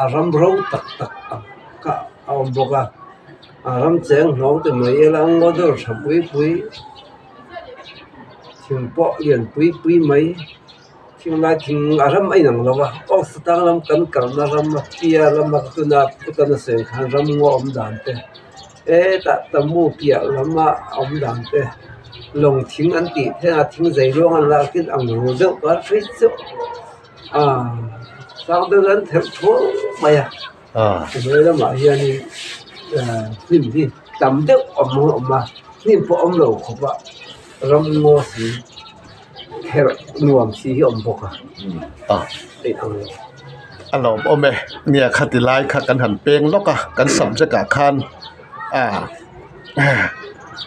a ram ro tak tak ang kha a awm bawk a. A ram cheng hnawng te mai ila ngaw dur tha pui pui thing pawh lian pui pui mai. Thinglai thing a ram a inang lo a, Ox tang lam kan kalna ram a pia lama tuna putana sawi ang khan ram ngaw awm dan te hetah tamu piah lama awm dan te lawng thing an tih theih a thing zei ruang an lak in ang ru deuh kar phei chu ah sang deuh an therh thuau mai a a hnuai lamah hianin hnim hi tam deuh awm a awm a hnim pawh awm lo khawp a ram ngaw si. Herh nuam si hi awm bawk a ei ang lo. A lawm awm e, nia khati lai kha kan han peng lawk a, kan subject ah khan ah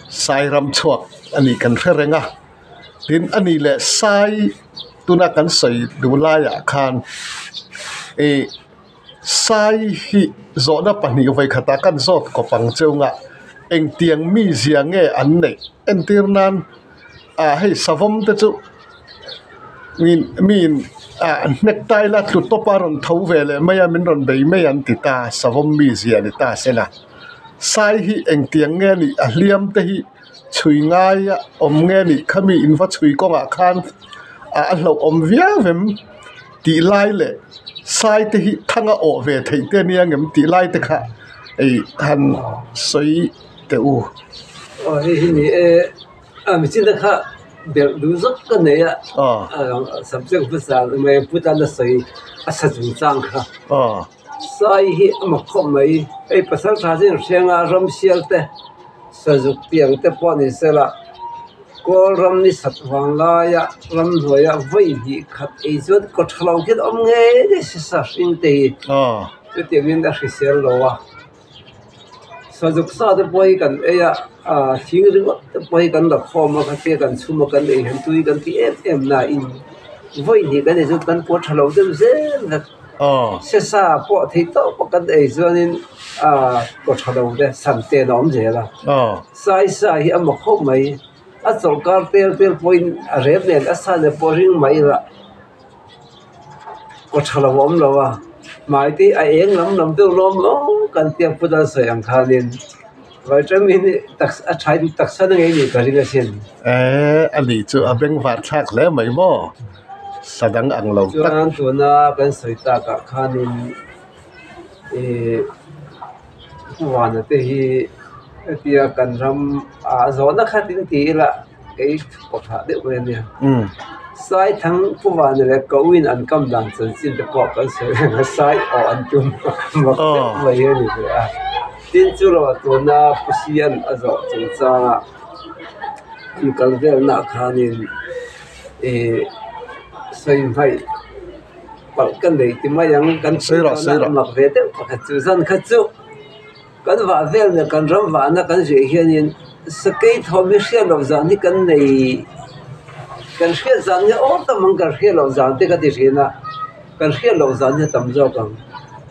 sai ram chhuak a nih kan hre reng a, tin a nih leh sai tuna kan sawi duh laiah khan ih sai hi zawhna pahnih vawikhatah kan zawt kawp ang cheu nga engtiang mizia nge an neih entir nan. Ah hei savawm te chu min miin ah hnek tai la tlu tawp a rawn tho ve leh mai a min rawn bei mai an ti ta savawm mi zia ni ta se la sai hi engtiang nge nih a hliam te hi chhui ngai a awm nge nih khami in va chhui kawngah khan ah a hlauh awm viau em tih lai leh sai te hi thang a awh ve theih te ania ngem tih lai te kha ih han sawi teh u. Aw hei hi ni e a mihring te kha belh duh zawk ka nei a subject hmasa mai pu tan a sawi a sa chung chang kha sai hi a mak khawp mai hei pasal tha chu inhriang a ram sial te sazuk piang te pawh ni sela kawl ram ni sat vang laia ram hnuaia vawi hnih khat ei chuan kaw tha lo hian awm ngei ngei se sa hring te hi chutiangin a hrisel lo a. Sazuk sa te pawh hi kan ei a, ah thing ringawt te pawh hi kan la khawm a khatia kan chhum a kan ei hian tui kan ti em em na in vawi hnih kan ei chuan kan pawh tha lo deuh zel vek se sa pawh thei tawp a kan ei chuanin ah kaw tha lo te san ten a awm zel a sai sa hi a mak khawp mai a chawlhkar tel tel pawhin a rep nen a sa nen pawh ring mai ila. Kaw tha lo a awm lo a, hmai te a eng lam lam deuh lawm lawm kan tia put an sawi ang khanin vitamin hi taksa a tha in taksa na ngei nih ka ring asin. Eee a nih chu a bengvar thlak hle mai maw sa dang ang lo tak. Chuan tuna kan sawi takah khanin ih Puana te hi hetia kan ram ah zawhna khat in ti ila. Kei pawhthah deuh mai a nia. Saithang Puvan leh Kawin an kam dan chanchin te pawh kan sawi reng a, Sai awh an tum mak deuh mai a ni ve a. Tin chu lo tuna Pu Sian a zawh chungchanga an kal velnaah khanin ih sawi hmaih palh ka nei ti mai ang kan tih chuan a mak ve deuh pakhat chu zan kha chu. Kan vah vel leh kan ram vahna kan zir hianin sakei thawm hi hriat loh zan hi kan nei kan hriat zan hi aw tam ang kan hriat loh zan te ka ti thin a kan hriat loh zan hi a tam zawk ang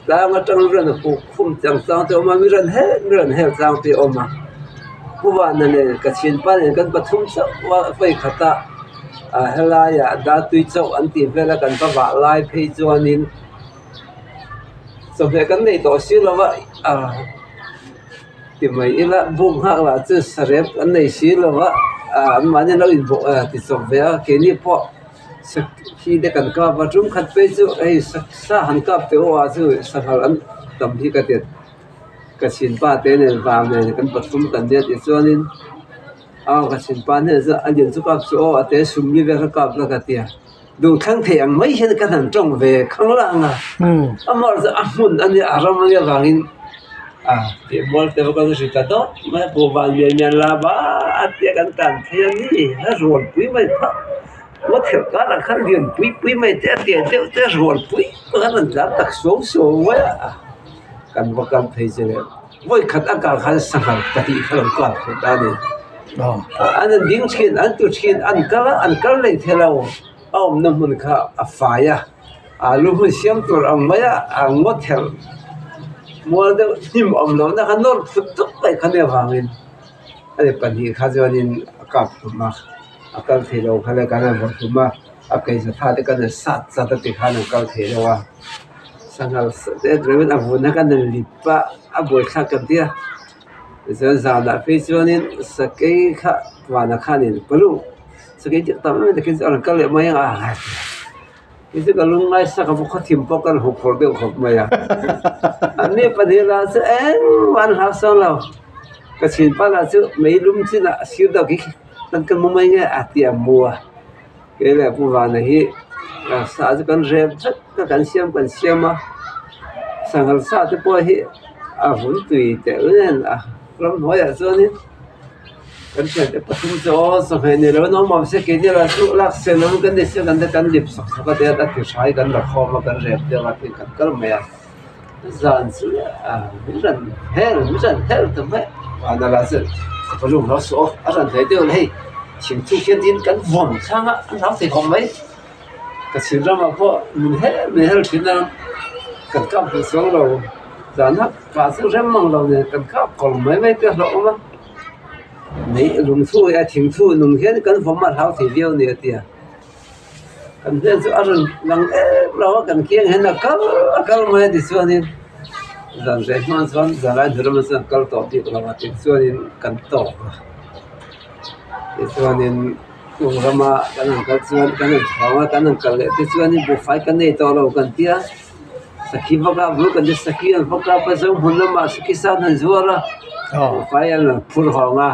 tlang atang ran a puk khum chang chang te a awm a mi rawn hel mi rawn hel chang te a awm a pu vana nen ka thianpa nen kan pathum chauh a vawi khat a ah helaiah datui chauh an tih vel a kan va vah lai phei chuanin. Chawhmeh kan nei tawh si lo va ah ti mai ila buk nghak lah chu sarep an nei si lo va ah anmahni an lo inbawh ah ti chawp ve a keini pawh sakhi te kan kap a tum khat phei chu hei sa han kap teh u ah chu sanghal an tam hi ka ti ka chhinpa te nen vang nen kan pathum kan nia tih chuanin aw ka chhinpa hnenah chuan a lian chu kap suh aw a te sumli vel kha kap la ka ti a. Duhthlang thei ang mai hian ka han tawng ve khang lang a, amah chu a hmun a nia a ram a nia vangin a tih mual te pawh kan hri ta dawt mai a, Pu Vanlian mian la ba a tia kan tan phei a ni a rualpui mai phah. Ngaw thelh karah khan lian pui pui mai te a tian deuh te rual pui pui khan an tlan tak suau suau mai a, kan va kal phei che leh vawi khat a kal khan sanghal pahnih kha lo kal thei ta a ni. An an ding thin an tu thin an kal a an kal leh thei lo a awmna hmun kha a fai a, alu hmun siam tur ang mai a a ngaw thelh mual deuh hnim awm lohna kha nawr phut dup mai kha nia vangin ani pahnih kha chuanin a kap hlum a. A kal thei lo kha le kan han vaw hlum a, a keizawh tha te kan han sat sat a tikhan an kal thei lo a, sanghal te reuhin a vun a kan han lip a, a buaithlak kan ti a, tichuan zanah phei chuanin sakei kha vanah khanin palu sakei tih tam em em takin chu a rawn kal leh mai ang a, kei chu ka lungngai sak a bawk a thim pawh kan hup phawrh deuh khawp mai a, anni pahnih lah chu engmah an hlau sawn lo, ka chhinpa lah chu meilum chinah a sir deuh khi. Kan ka mu mai nge a ti a mu a, kei leh Pu Vana hi sa chu kan rem vek a kan siam kan siam a, sanghal sa te pawh hi a vun tui teh reng a ramhnuaiah chuanin kan thiante pathum chu aw chawhmeh ni lo in awm awm se keini lah chu lak sen awm kan ni se kan kan lip sawk sawk a tia a ti hrai kan la khawm a kan rem deuh a tin kan kal mai a zan chu min rawn hel min rawn hel ta mai Vana lah chuan ka pa lung lo suh aw a rawn hlei deuh a hei thingthuk hian tin kan vawn thlang a an hlau thei khawp mai ka chhim ramah pawh min hel min hel thin a kan kap duh chuang lo zan a kah chu rem mang lo nen kan kap kawr mai mai te a hlauh awm a nei lungthu leh thingthu nung hian kan vawm a hlau thei viau a ni a tia. Kan hmel chu a rawn lang em lo a kan kiang hian a kal a kal mai a tichuanin zan reh hma chuan zan lai hnu lamah chuan a kal tawh bik lo a tichuanin kan tawk a tichuanin chung rama kan han kal chuan kan han thawng a kan han kal leh te chuanin buhfai kan nei tawh lo kan tia sakhi vak a bul kan ti sakhi an vak a pazo hmun lamah sakhi san han zuar a buhfai an rawn phur hawng a.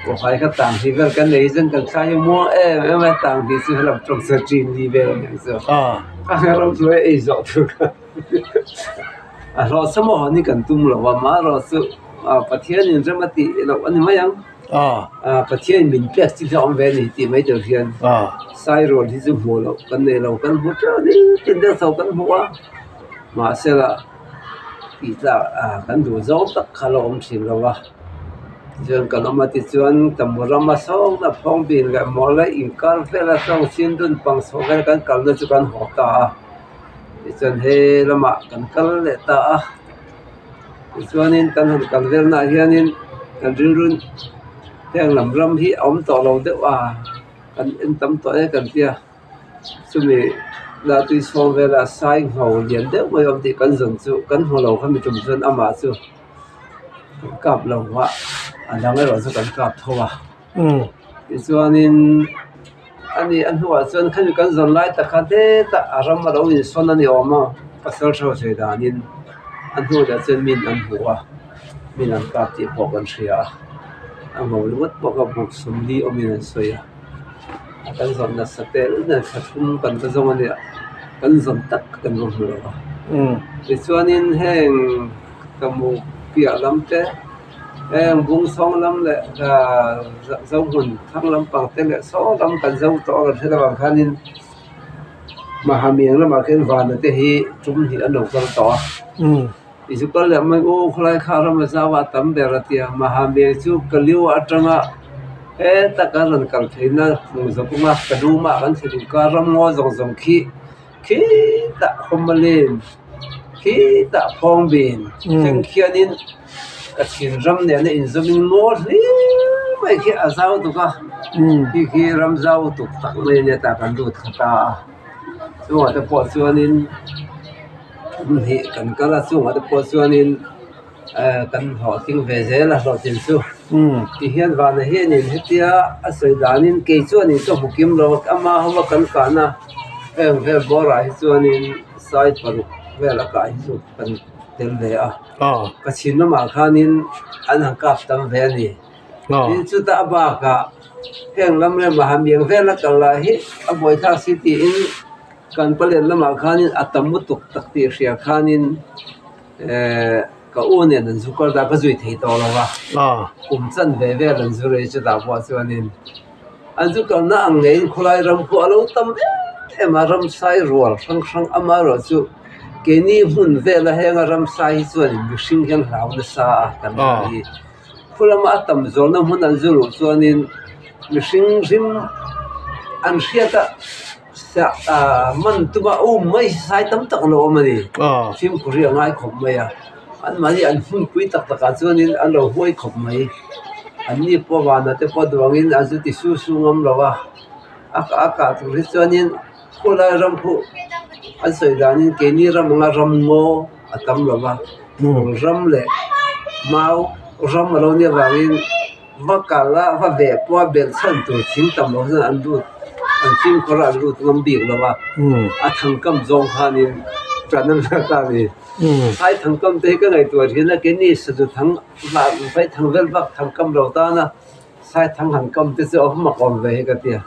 Buhfai kha tang hi vel kan nei chuan kan thlai hi muang em em a tang hi chu helam tawng chu chin ni vel a nih chu a ram chu ei zawh tur kha a hlawh chham a hawn hi kan tum lo a amaherawh chu Pathian in rem a tih loh a ni mai ang Pathian in min pek chi hi a awm ve a ni tih mai tur hian sairual hi chu hmuh loh kan nei lo kan hmu teuh a ni tin deuh tho kan hmu a mahsela tih tlak kan duh zawng tak kha a lo awm thin lo a. Tichuan kan awm a tichuan tamu rama sawng a phawng bin leh mawl a inkar vel a sawng sin dun pang chho vel kan kalna chu kan haw ta a tichuan he lamah kan kal leh ta a tichuanin kan han kal velnaah hianin kan rilru heng lam ram hi a awm tawh lo deuh a kan en tam tawh e kan tia. Chumi lah tui chhawng vela sai ngho lian deuh mai awm tih kan zawn chu kan hmu lo kha mi tum chuan amah chu kan kap lo a a dang erawh chu kan kap tho a tichuanin ani a hnuah chuan khami kan zawn lai tak kha hetah a ram a lo insawn a ni awm a pasal tha sawi danin a hnu leh chuan min an hmu a min an kap tih pawh kan hria a a ngho ringawt pawh kha buk sawmli awmin an sawi a. Kan zawn nasa tel nen thla thum kan va zawng a nia kan zawn tak kan va hmu lo a tichuanin heng ka mu piah lam te heng bung sawng lam leh zohmun thlang lampang te leh saw lam kan zo tawh a kan hre lovang khanin mahamiang lamah khian vana te hi tum hnih an lo kal tawh a tichu kal leh mai u khawlai kha ram a zau a tam ber a tia mahamiang chu ka liu atanga. Heta kan rawn kal theihna hmuh zawk awm a ka dum ah kan thlen inkar ram ngaw zawng zawng khi khitah khawmalin khitah phawngbin thleng khianin ka chhin ram nena inzawmin ngaw hlim mai khi a zau tuk a khi khi ram zau tuk tak mai a nia tah kan lut kha ta a chungah te pawh chuanin hnih kan kal a chungah te pawh chuanin. Kan hlawhtling ve zel a hlawhtling chu ti hian vana hianin hetia a sawi danin kei chuanin ka hmu kim lo ama ho a kan kahna heng vel bawrah hi chuanin sai paruk vel a kah hi chu kan tel ve a ka chhin lamah khanin an han kap tam ve a ni tin chutah a bakah heng lam lamah hamiang vel a kal lah hi a buaithlak si tiin kan palian lamah khanin a tam lutuk tak tih hria khanin. Ehh ka u nen an zu kal ta ka zui thei tawh lo a kum chan ve vel an zu rei chutah pawh chuanin An zu kalna ang ngeiin khawlai ram khu a lo tam em em a, ramsai rual hrang hrang amaherawhchu keini hmun vela henga ramsai hi chuan mihring hian hlau nasa a kan ram hi. Khu lama a tam zawlna hmun an zu luh chuanin mihring hrim an hriat a man tuma um mai sai tam tak an lo awm a ni. Fimkhur hi a ngai khawp mai a. Anmahni an hmunpui tak takah chuanin an lo huai khawp mai. Anni pawh vanah te pawh duangin an zu ti su su ngam lo a. A a kah tur hi chuanin khulai ram khu an sawi danin keini ram anga ram ngaw a tam lo va. Ram leh mau ram a lo nih avangin va kal a va veh pawh a belh chhan tur thing tam lo hian an lut an fimkhur a an lut ngam bik lo va. A thangkam zawng khanin ṭan an la ta a ni. Sai thangkam te hi ka ngaihtuah thin a, keini sazu thang vah vai thang vel vak thangkam lo tan a, sai thang han kam te chu a mak awm ve hi ka ti a.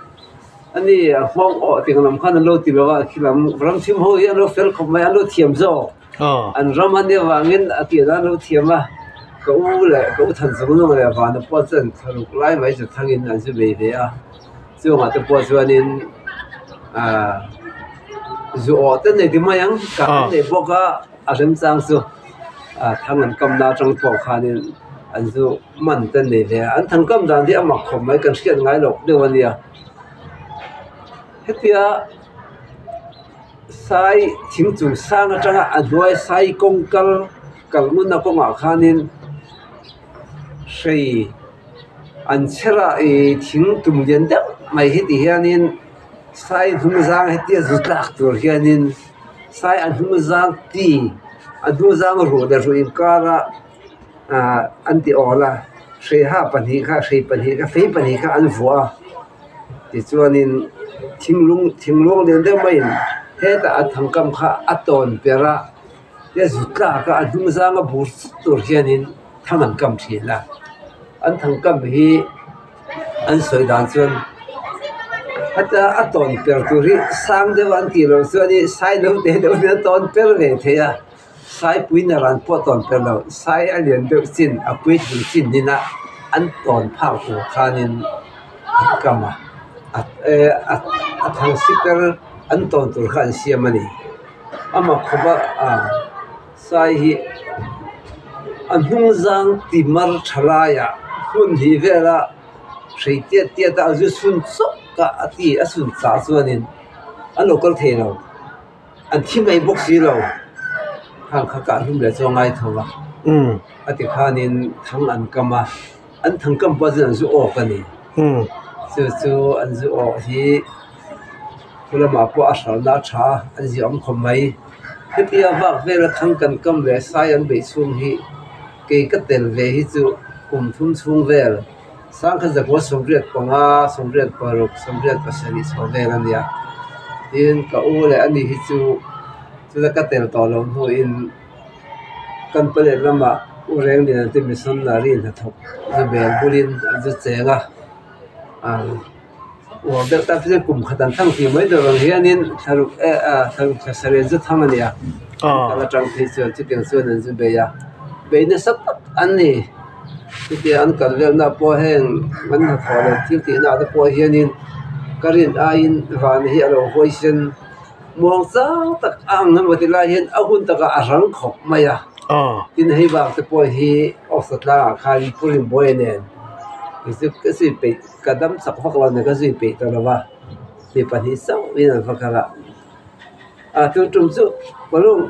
Ani a nghawng awh tih lam khan an lo ti lo a, khi lam ramthim ho hi an lo fel khawp mai, an lo thiam zawk. An ram a nia vangin a tih dan an lo thiam a, ka u leh ka u than chung nung leh vana pawh chuan thlaruk lai mai chu thangin an zu bei ve a. Chungah te pawh chuanin ahh zu awh te nei ti mai ang kah an nei bawk a a remchang chu ah thang an kamna atang pawh khanin an zu man te nei ve a an thang kam dan hi a mak khawp mai kan hriat ngai loh deuh a nia hetia sai thing chung sang atanga a hnuai sai kawng kal kal ngunna kawngah khanin hrei. An chherah ih thing tum lian deuh mai hi ti hianin sai hnung zang hetia zu tlak tur hianin sai a hnung zang ti a hnung zang ruh leh ruh inkara ah an ti awl a hreiha pahnih kha hrei pahnih kha fei pahnih kha an vuah a tichuanin thinglung thinglung lian deuh maiin hetah a thangkam kha a tawn per a tia zu tlak a a hnung zanga bur chut tur hianin. Thang an kam thin a, an thang kam hi an sawi dan chuan heta a tawn per tur hi sang deuh an tih loh chuan i sai lo te deuh hian a tawn per ve thei a, sai pui na ran pawh a tawn per lo, sai a lian deuh chin a puitling chin hnena an tawn phak tur khanin an kam a, a thang si per an tawn tur kha an siam a ni, amah khawpa ah. Sai hi a hnung zang ti mar tha laiah hmun hnih vela hrei tiat tiat a a zu chhun chawk a a ti a chhun chah chuanin an lo kal thei lo an thi mai bawk si lo khang kha kah hlum leh chu a ngai tho a a ti khanin thang an kam a an thang kam pawh chuan an zu awk a ni chu chu an zu awk hi Chu lamah pawh a hralhna a tha a, an ziah awm khawp mai. Hetia vak vela thang kan kam leh sai an beih chhung hi kei ka tel ve hi chu kum thum chhung vel sangkhat zakua 85, 86, 87 chho vel a nia. Tin, ka u leh ani hi chu chuta ka tel tawh loh hnuin kan pawleh lamah U Rengliana te missionary hnathawk zu bel bulin an zu cheng a. Uar deuh tak chu kum khat an thang tih mai tur ang hianin thlaruk eh ah thlaruk thla sarih an zu thang a nia an kal atang phei chuan chutiang chuan an zu bei a bei nasa tak an ni chutia an kal velna pawh heng an hnathawh leh thil tihna te pawh hianin ka rin aiin van hi a lo huaisen muang chang tak a ang emaw ti lai hian a hun takah a rang khawp mai a tin hei vang te pawh hi awsa tlangah khan Purim buai nen ka zui peih. Ka dam chak vak lo nen ka zui peih tawh lo va, mi pahnih chauhin an va kal a, a tun tum chu balloon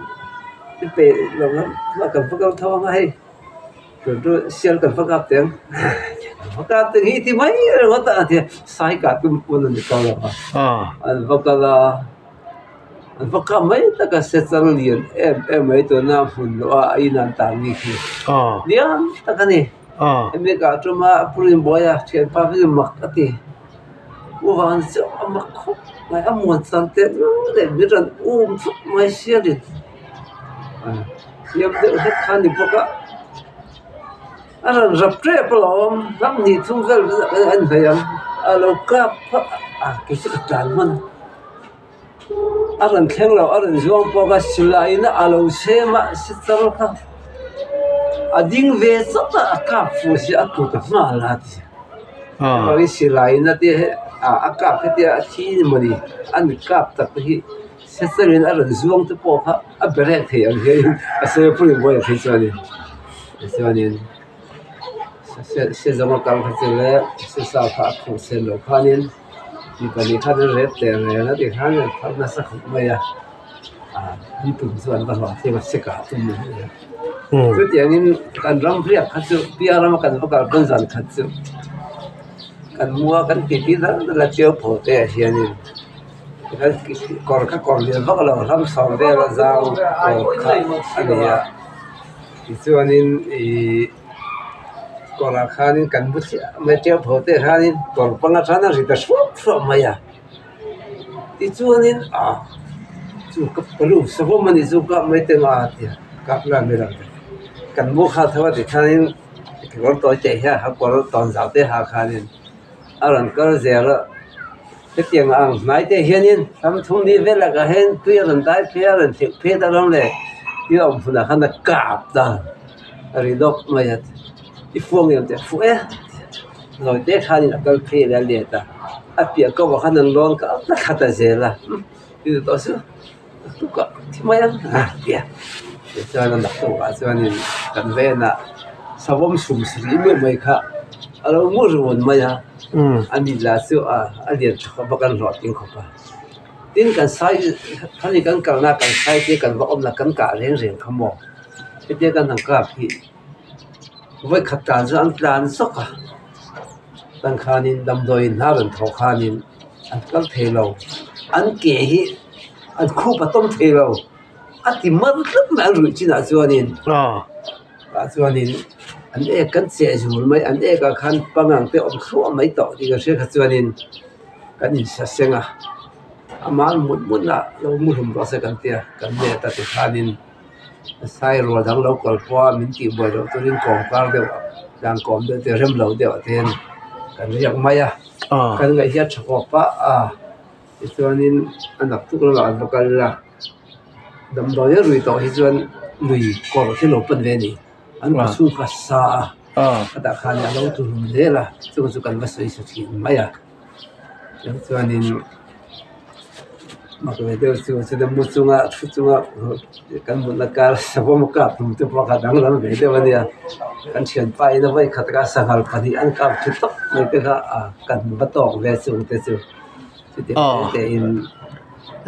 i peih lo lam ah kan va kal tho ang a hei tun chu sial kan va kap teh ang va kap teh ang hi ti mai ringawt a tia sai kah tum pawn a ni kal lo va, an va kal a an va kap mai tak a sechal lian em em mai tuna hmun luh a a inah an tan ni khi lian tak a ni. Hemi kah tuma purin buai a thianpa hi mak a ti. U vang chu a mak khawp mai a muan chang teh reuh leh min rawn um thut mai sialin hliam deuh hlek kha a ni bawk a. A rawn rap tep alawm ram hnih thum vel a inhnaih ang a lo kap phah a kei chu ka tlan hman a. A rawn thleng lo a rawn zuang pawk a silai in a lo sem a si char kha a ding ve chawt a a kap fu si a tlu ta nghal a ti chuvangin silai in a tia he. A kap hetia a thi ni mawni a ni kap tak te hi sechal in a rawn zuang te pawh kha a be rek thei ang hian a sawi a pui buai a phei chuanin tichuanin se zawng a kal kha chu le se sa kha a khuh sen loh khanin mi pahnih khan an rep teh reng a ti khan an phar nasa khawp mai a an tum chu an va hlawh thei a se kah tum a ni a chutiangin kan ram riak kha chu piah rama kan va kal pawn zan khat chu kan mua kan titi dal dal a chiau pho te ah hianin kawr kha kawr lian vak lo hlam sawm vel a zau kawr kha a ni a tichuanin ihh kawrah khanin kan bu chiah mai chiau pho te ah khanin kawr pang atana ri ta hruap hruap mai a tichuanin ah chu ka palu savawm a ni chu kap mai teng a tia kap la ni lo kan mu kha tho a tikhanin kekawr tawi te hian ha kawr tawnzau te ha khanin a rawn kal zel a hetiang ang hnai te hianin ram thum ni vel lakah hian tui a rawn dai phei a rawn theuh phei ta ram leh tui a awm hunah khan a kap ta a ri lawk mai a i fuang em teh fuh e zawi te khanin a kal phei leh a let a a piah ko ah khan an lawn kal ta thla ta zel a chu tawh chu tukah thi mai ang a ti a tichuan a naktukah chuanin kan venah savawm sum sarih meuh mai kha a lo ngur run mai a a mit lah chu a a lian tha khawp a kan hlawhtling khawp a tin kan sai khami kan kalna kan sai te kan va awm lah kan kah reng reng kha maw hetia kan han kap hi vawi khat tlan chu an tlan zawk a tan khanin damdawiin hna rawn thawh khanin an kal thei lo an ke hi an khup a tawm thei lo a ti mar tlat mai an ruih chinah chuanin tah chuanin an ek kan cheh zul mai an ek ah khan pangang te awm thluah mai tawh tih ka hria kha chuanin kan insa seng a amah mut mut lah lo muhlum rawh se kan tia kan let a tikhanin sai rual dang lo kal pawh a min tih buai loh turin kawm kar deuh tlang kawm deuh te rem lo deuh ah te hian kan riak mai a kan ngaih hian tha khawp a a tichuanin a naktuk lamah an va kal a damdawi a rui tawh hi chuan lui kawr hi lo pan ve a ni an khaw chhung kha a sa a khatah khan a lo tlu hlum zel a chung chu kan va sawi sa thin mai a chuanin mak ve deuh chu chuta mu chunga thu chunga kan mutna kar savawm kap hlum te pawh kha danglam ve deuh a nia kan thianpa in a vawi khat a sanghal pahnih an kap thu tawp mai te kha a kan va tawk ve chung te chu chutiang te te in.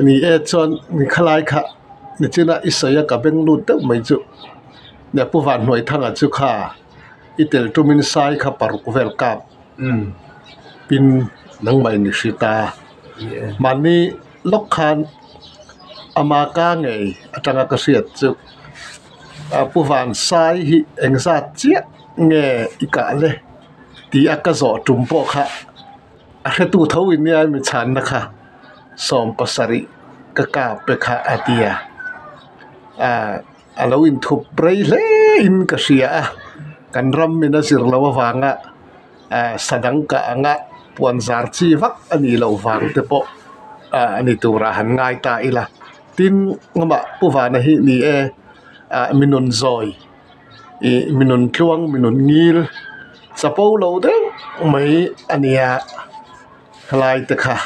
Ni e chuan ni khalai kha nichina i sawi a ka beng lut deuh mai chu nia Pu Vanhnuaithanga chu kha i tel tumin sai kha paruk vel kap. Pin nangmah in i hri ta. Mahni lawk khan ama ka ngei atanga ka hriat chu Pu Vansai hi engzat chiah nge i kah le tih a ka zawh tum pawh kha a hretu tho in nia mi chhanna kha 70 ka kap pe kha a ti a. A lo inthup rei hle in ka hria a, kan ram in a zir loh avanga sadang kah anga puan zar chi vak a nih loh vang te pawh a ni turah han ngai ta ila. Tin, amah Pu Vana hi ni e, mi nun zawi, ih mi nun tluang, mi nun ngil chapo lo deuh mai a nia. Helai te kha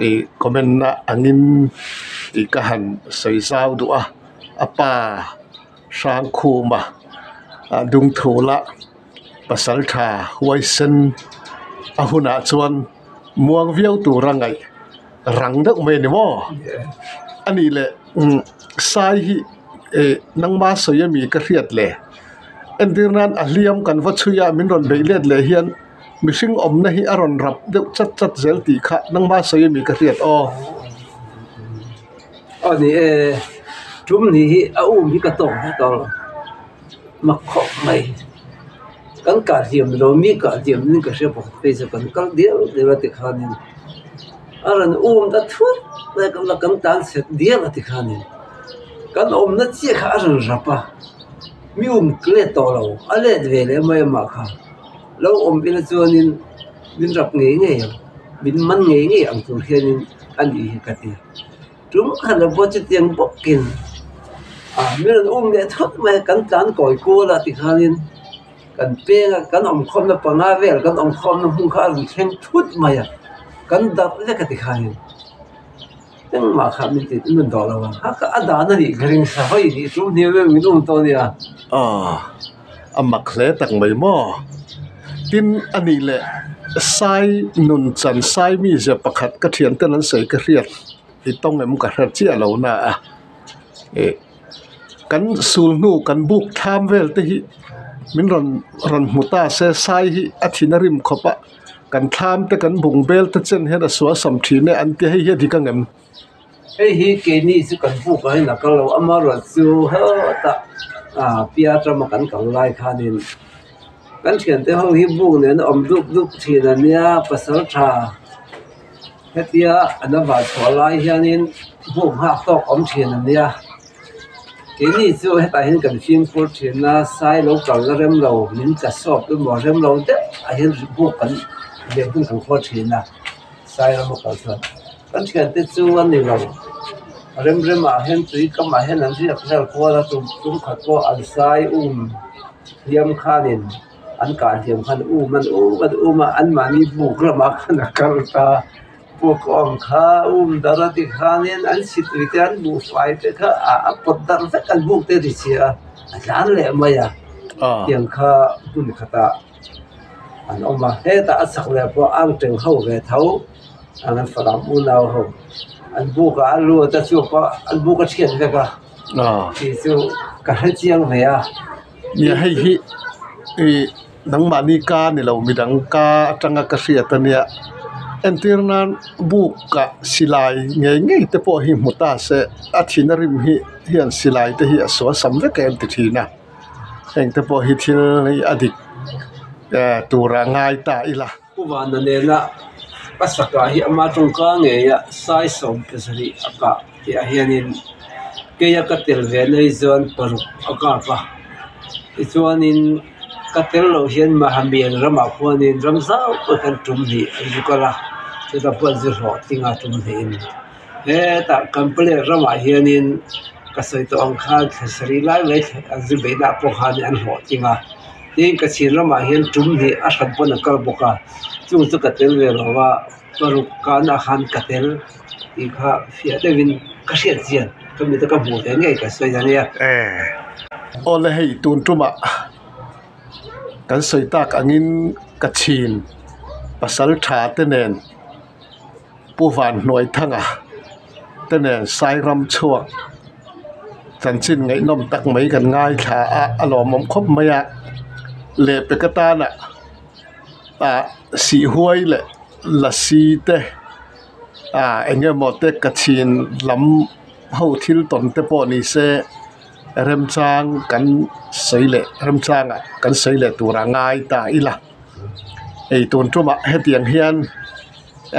ih comment na angin tih ka han sawi zau duh a a pa Hrangkhuma ah dungthula pasal tha huaisen a hunah chuan muang viau tura ngaih rang deuh mai a ni maw a nih leh umm sai hi ih nangma sawi ami ka hriat le entir nan a hliam kan va chhui a min rawn beih let leh hian. Mihring awmna hi a rawn rap deuh chat chat zel tih kha nangma sawi ami ka hriat aw. Aw ni e, tum ni hi a um hi ka tawk vek ang mak khawp mai. Kan kah hliam lo mi kah hliam in ka hria pakhat phei chu kan kal dial dial a tikhanin a rawn um ta thut mai a la kan tan chhet dial a tikhanin kan awmna chiah kha a rawn rap a mi um let tawh lo a let ve leh mai amah kha. Lo awm ila chuanin min rap ngei ngei ang, min man ngei ngei ang tur hianin a nih hi ka ti. Tum khat lo pawh chutiang bawkin ah min rawn um leh thut mai a, kan tlan kawi kual a tikhanin kan peng a, kan awmkhawmna panga vel kan awmkhawmna hmun kha a rawn thleng thut mai a. Kan darh vek a ti khanin engmah kha min ti min dawh lo ang a a dan a nih ka ring sa hawi nih tum hniam em min um tawh nia. Aw a mak hle tak mai maw? Tin a nih leh Sai nun chan Sai mizia pakhat ka thian ten an sawi ka hriat i tawng em ka hre chiah lo na a ih kan sul hnu kan buk thlam vel te hi min rawn rawn hmu ta se Sai hi a thin a rim khawp a. Kan thlam te kan bung bel te chen hian a sual sam thin e an ti hei hi a dik ang em? Hei hi keini chu kan buk ah hian a kal lo amaherawh chu hetah ah pia atama kan kal lai khanin kan thiante ho hi buk nen a awm dup dup thin a nia pasal tha hetia an a van chhuah lai hianin buk nghak tawk awm thin a nia. Keini chu hetah hian kan fimkhur thin a, sai lo kal la rem lo, min tla sawp emaw rem lo deuh ah hian buk kan leh hun kan khawl thin a, sai rama kal chuan kan thiante chu a ni lo, rem rem ah hian tui kam ah hian an riak vel kual a tum tum khat pawh an sai um hliam khanin an kah hliam khan um an um an um a anmahni buk ramah khan a kal ta. Puk awm kha um dar a ti khanin an situi te an buhfai te kha a pawt darh vek an buk te a ti chhia a, a tlan leh mai a, tiang kha hmun khatah an awm a, hetah a chak leh pawh ang teng ho ve tho ang an falam unau ho an bukah a lut a chu pawh an buk a thiat vek a tih chu ka hre chiang ve a. Nia hei hi ih Nangmahni ka ni lo midang ka atanga ka hriat a nia. Entir nan buk ah silai ngei ngei te pawh hi hmu ta se a thina rim hi hian silai te hi a sual sam vek em ti thin a. Heng te pawh hi thil hi a dik eh tura ngai ta ila. Pu Vana nena a saka hi ama tawngka ngei a sai 17 a kah tih ah hianin keia ka tel ve na hi chuan paruk a kap a tichuanin ka tel loh hian Mahamian ramah khuanin ram zau pawh hian tum hnih an zu kal a chutah pawh an zu hlawh tling a tum hnihin hetah Kampalel ramah hianin ka sawi tawh ang khan thla sarih lai mai an zu beihna ah pawh khan an hlawh tling a. Tin ka chhin ramah hian tum hnih a hran pawn a kal bawk a, chung chu ka tel ve lo a, paruk kana khan ka tel tih kha fiah deuhin ka hriat chian ka mit a ka hmuh ve ngei ka sawi a nia. Awle hei tun tumah kan sawi tak angin ka chhin pasal tha te nen Pu Vanhnuaithanga te nen Sairam chhuak chanchin ngaihnawm tak mai kan ngaithla a, a lawmawm khawp mai a, lehpek atana ah sihhuai leh lasi te ah eng emaw te ka chhin lam ho thil tawn te pawh ni se remchang kan sawi leh remchangah kan sawi leh tur a ngai ta ila. Ei tun tumah hetiang hian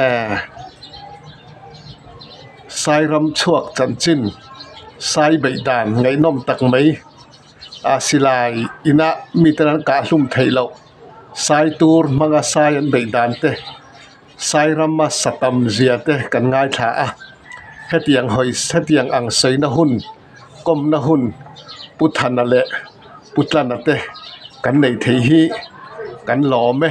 eh Sairam chhuak chanchin sai beih dan ngaihnawm tak mai a silai ina mite an kah hlum theih loh sai tur hmanga sai an beih dan te Sairama satam zia te kan ngaithla a hetiang hawi hetiang ang saina hun kawmna hun Pu Thana leh Pu Tlana te kan nei thei hi kan lawm e.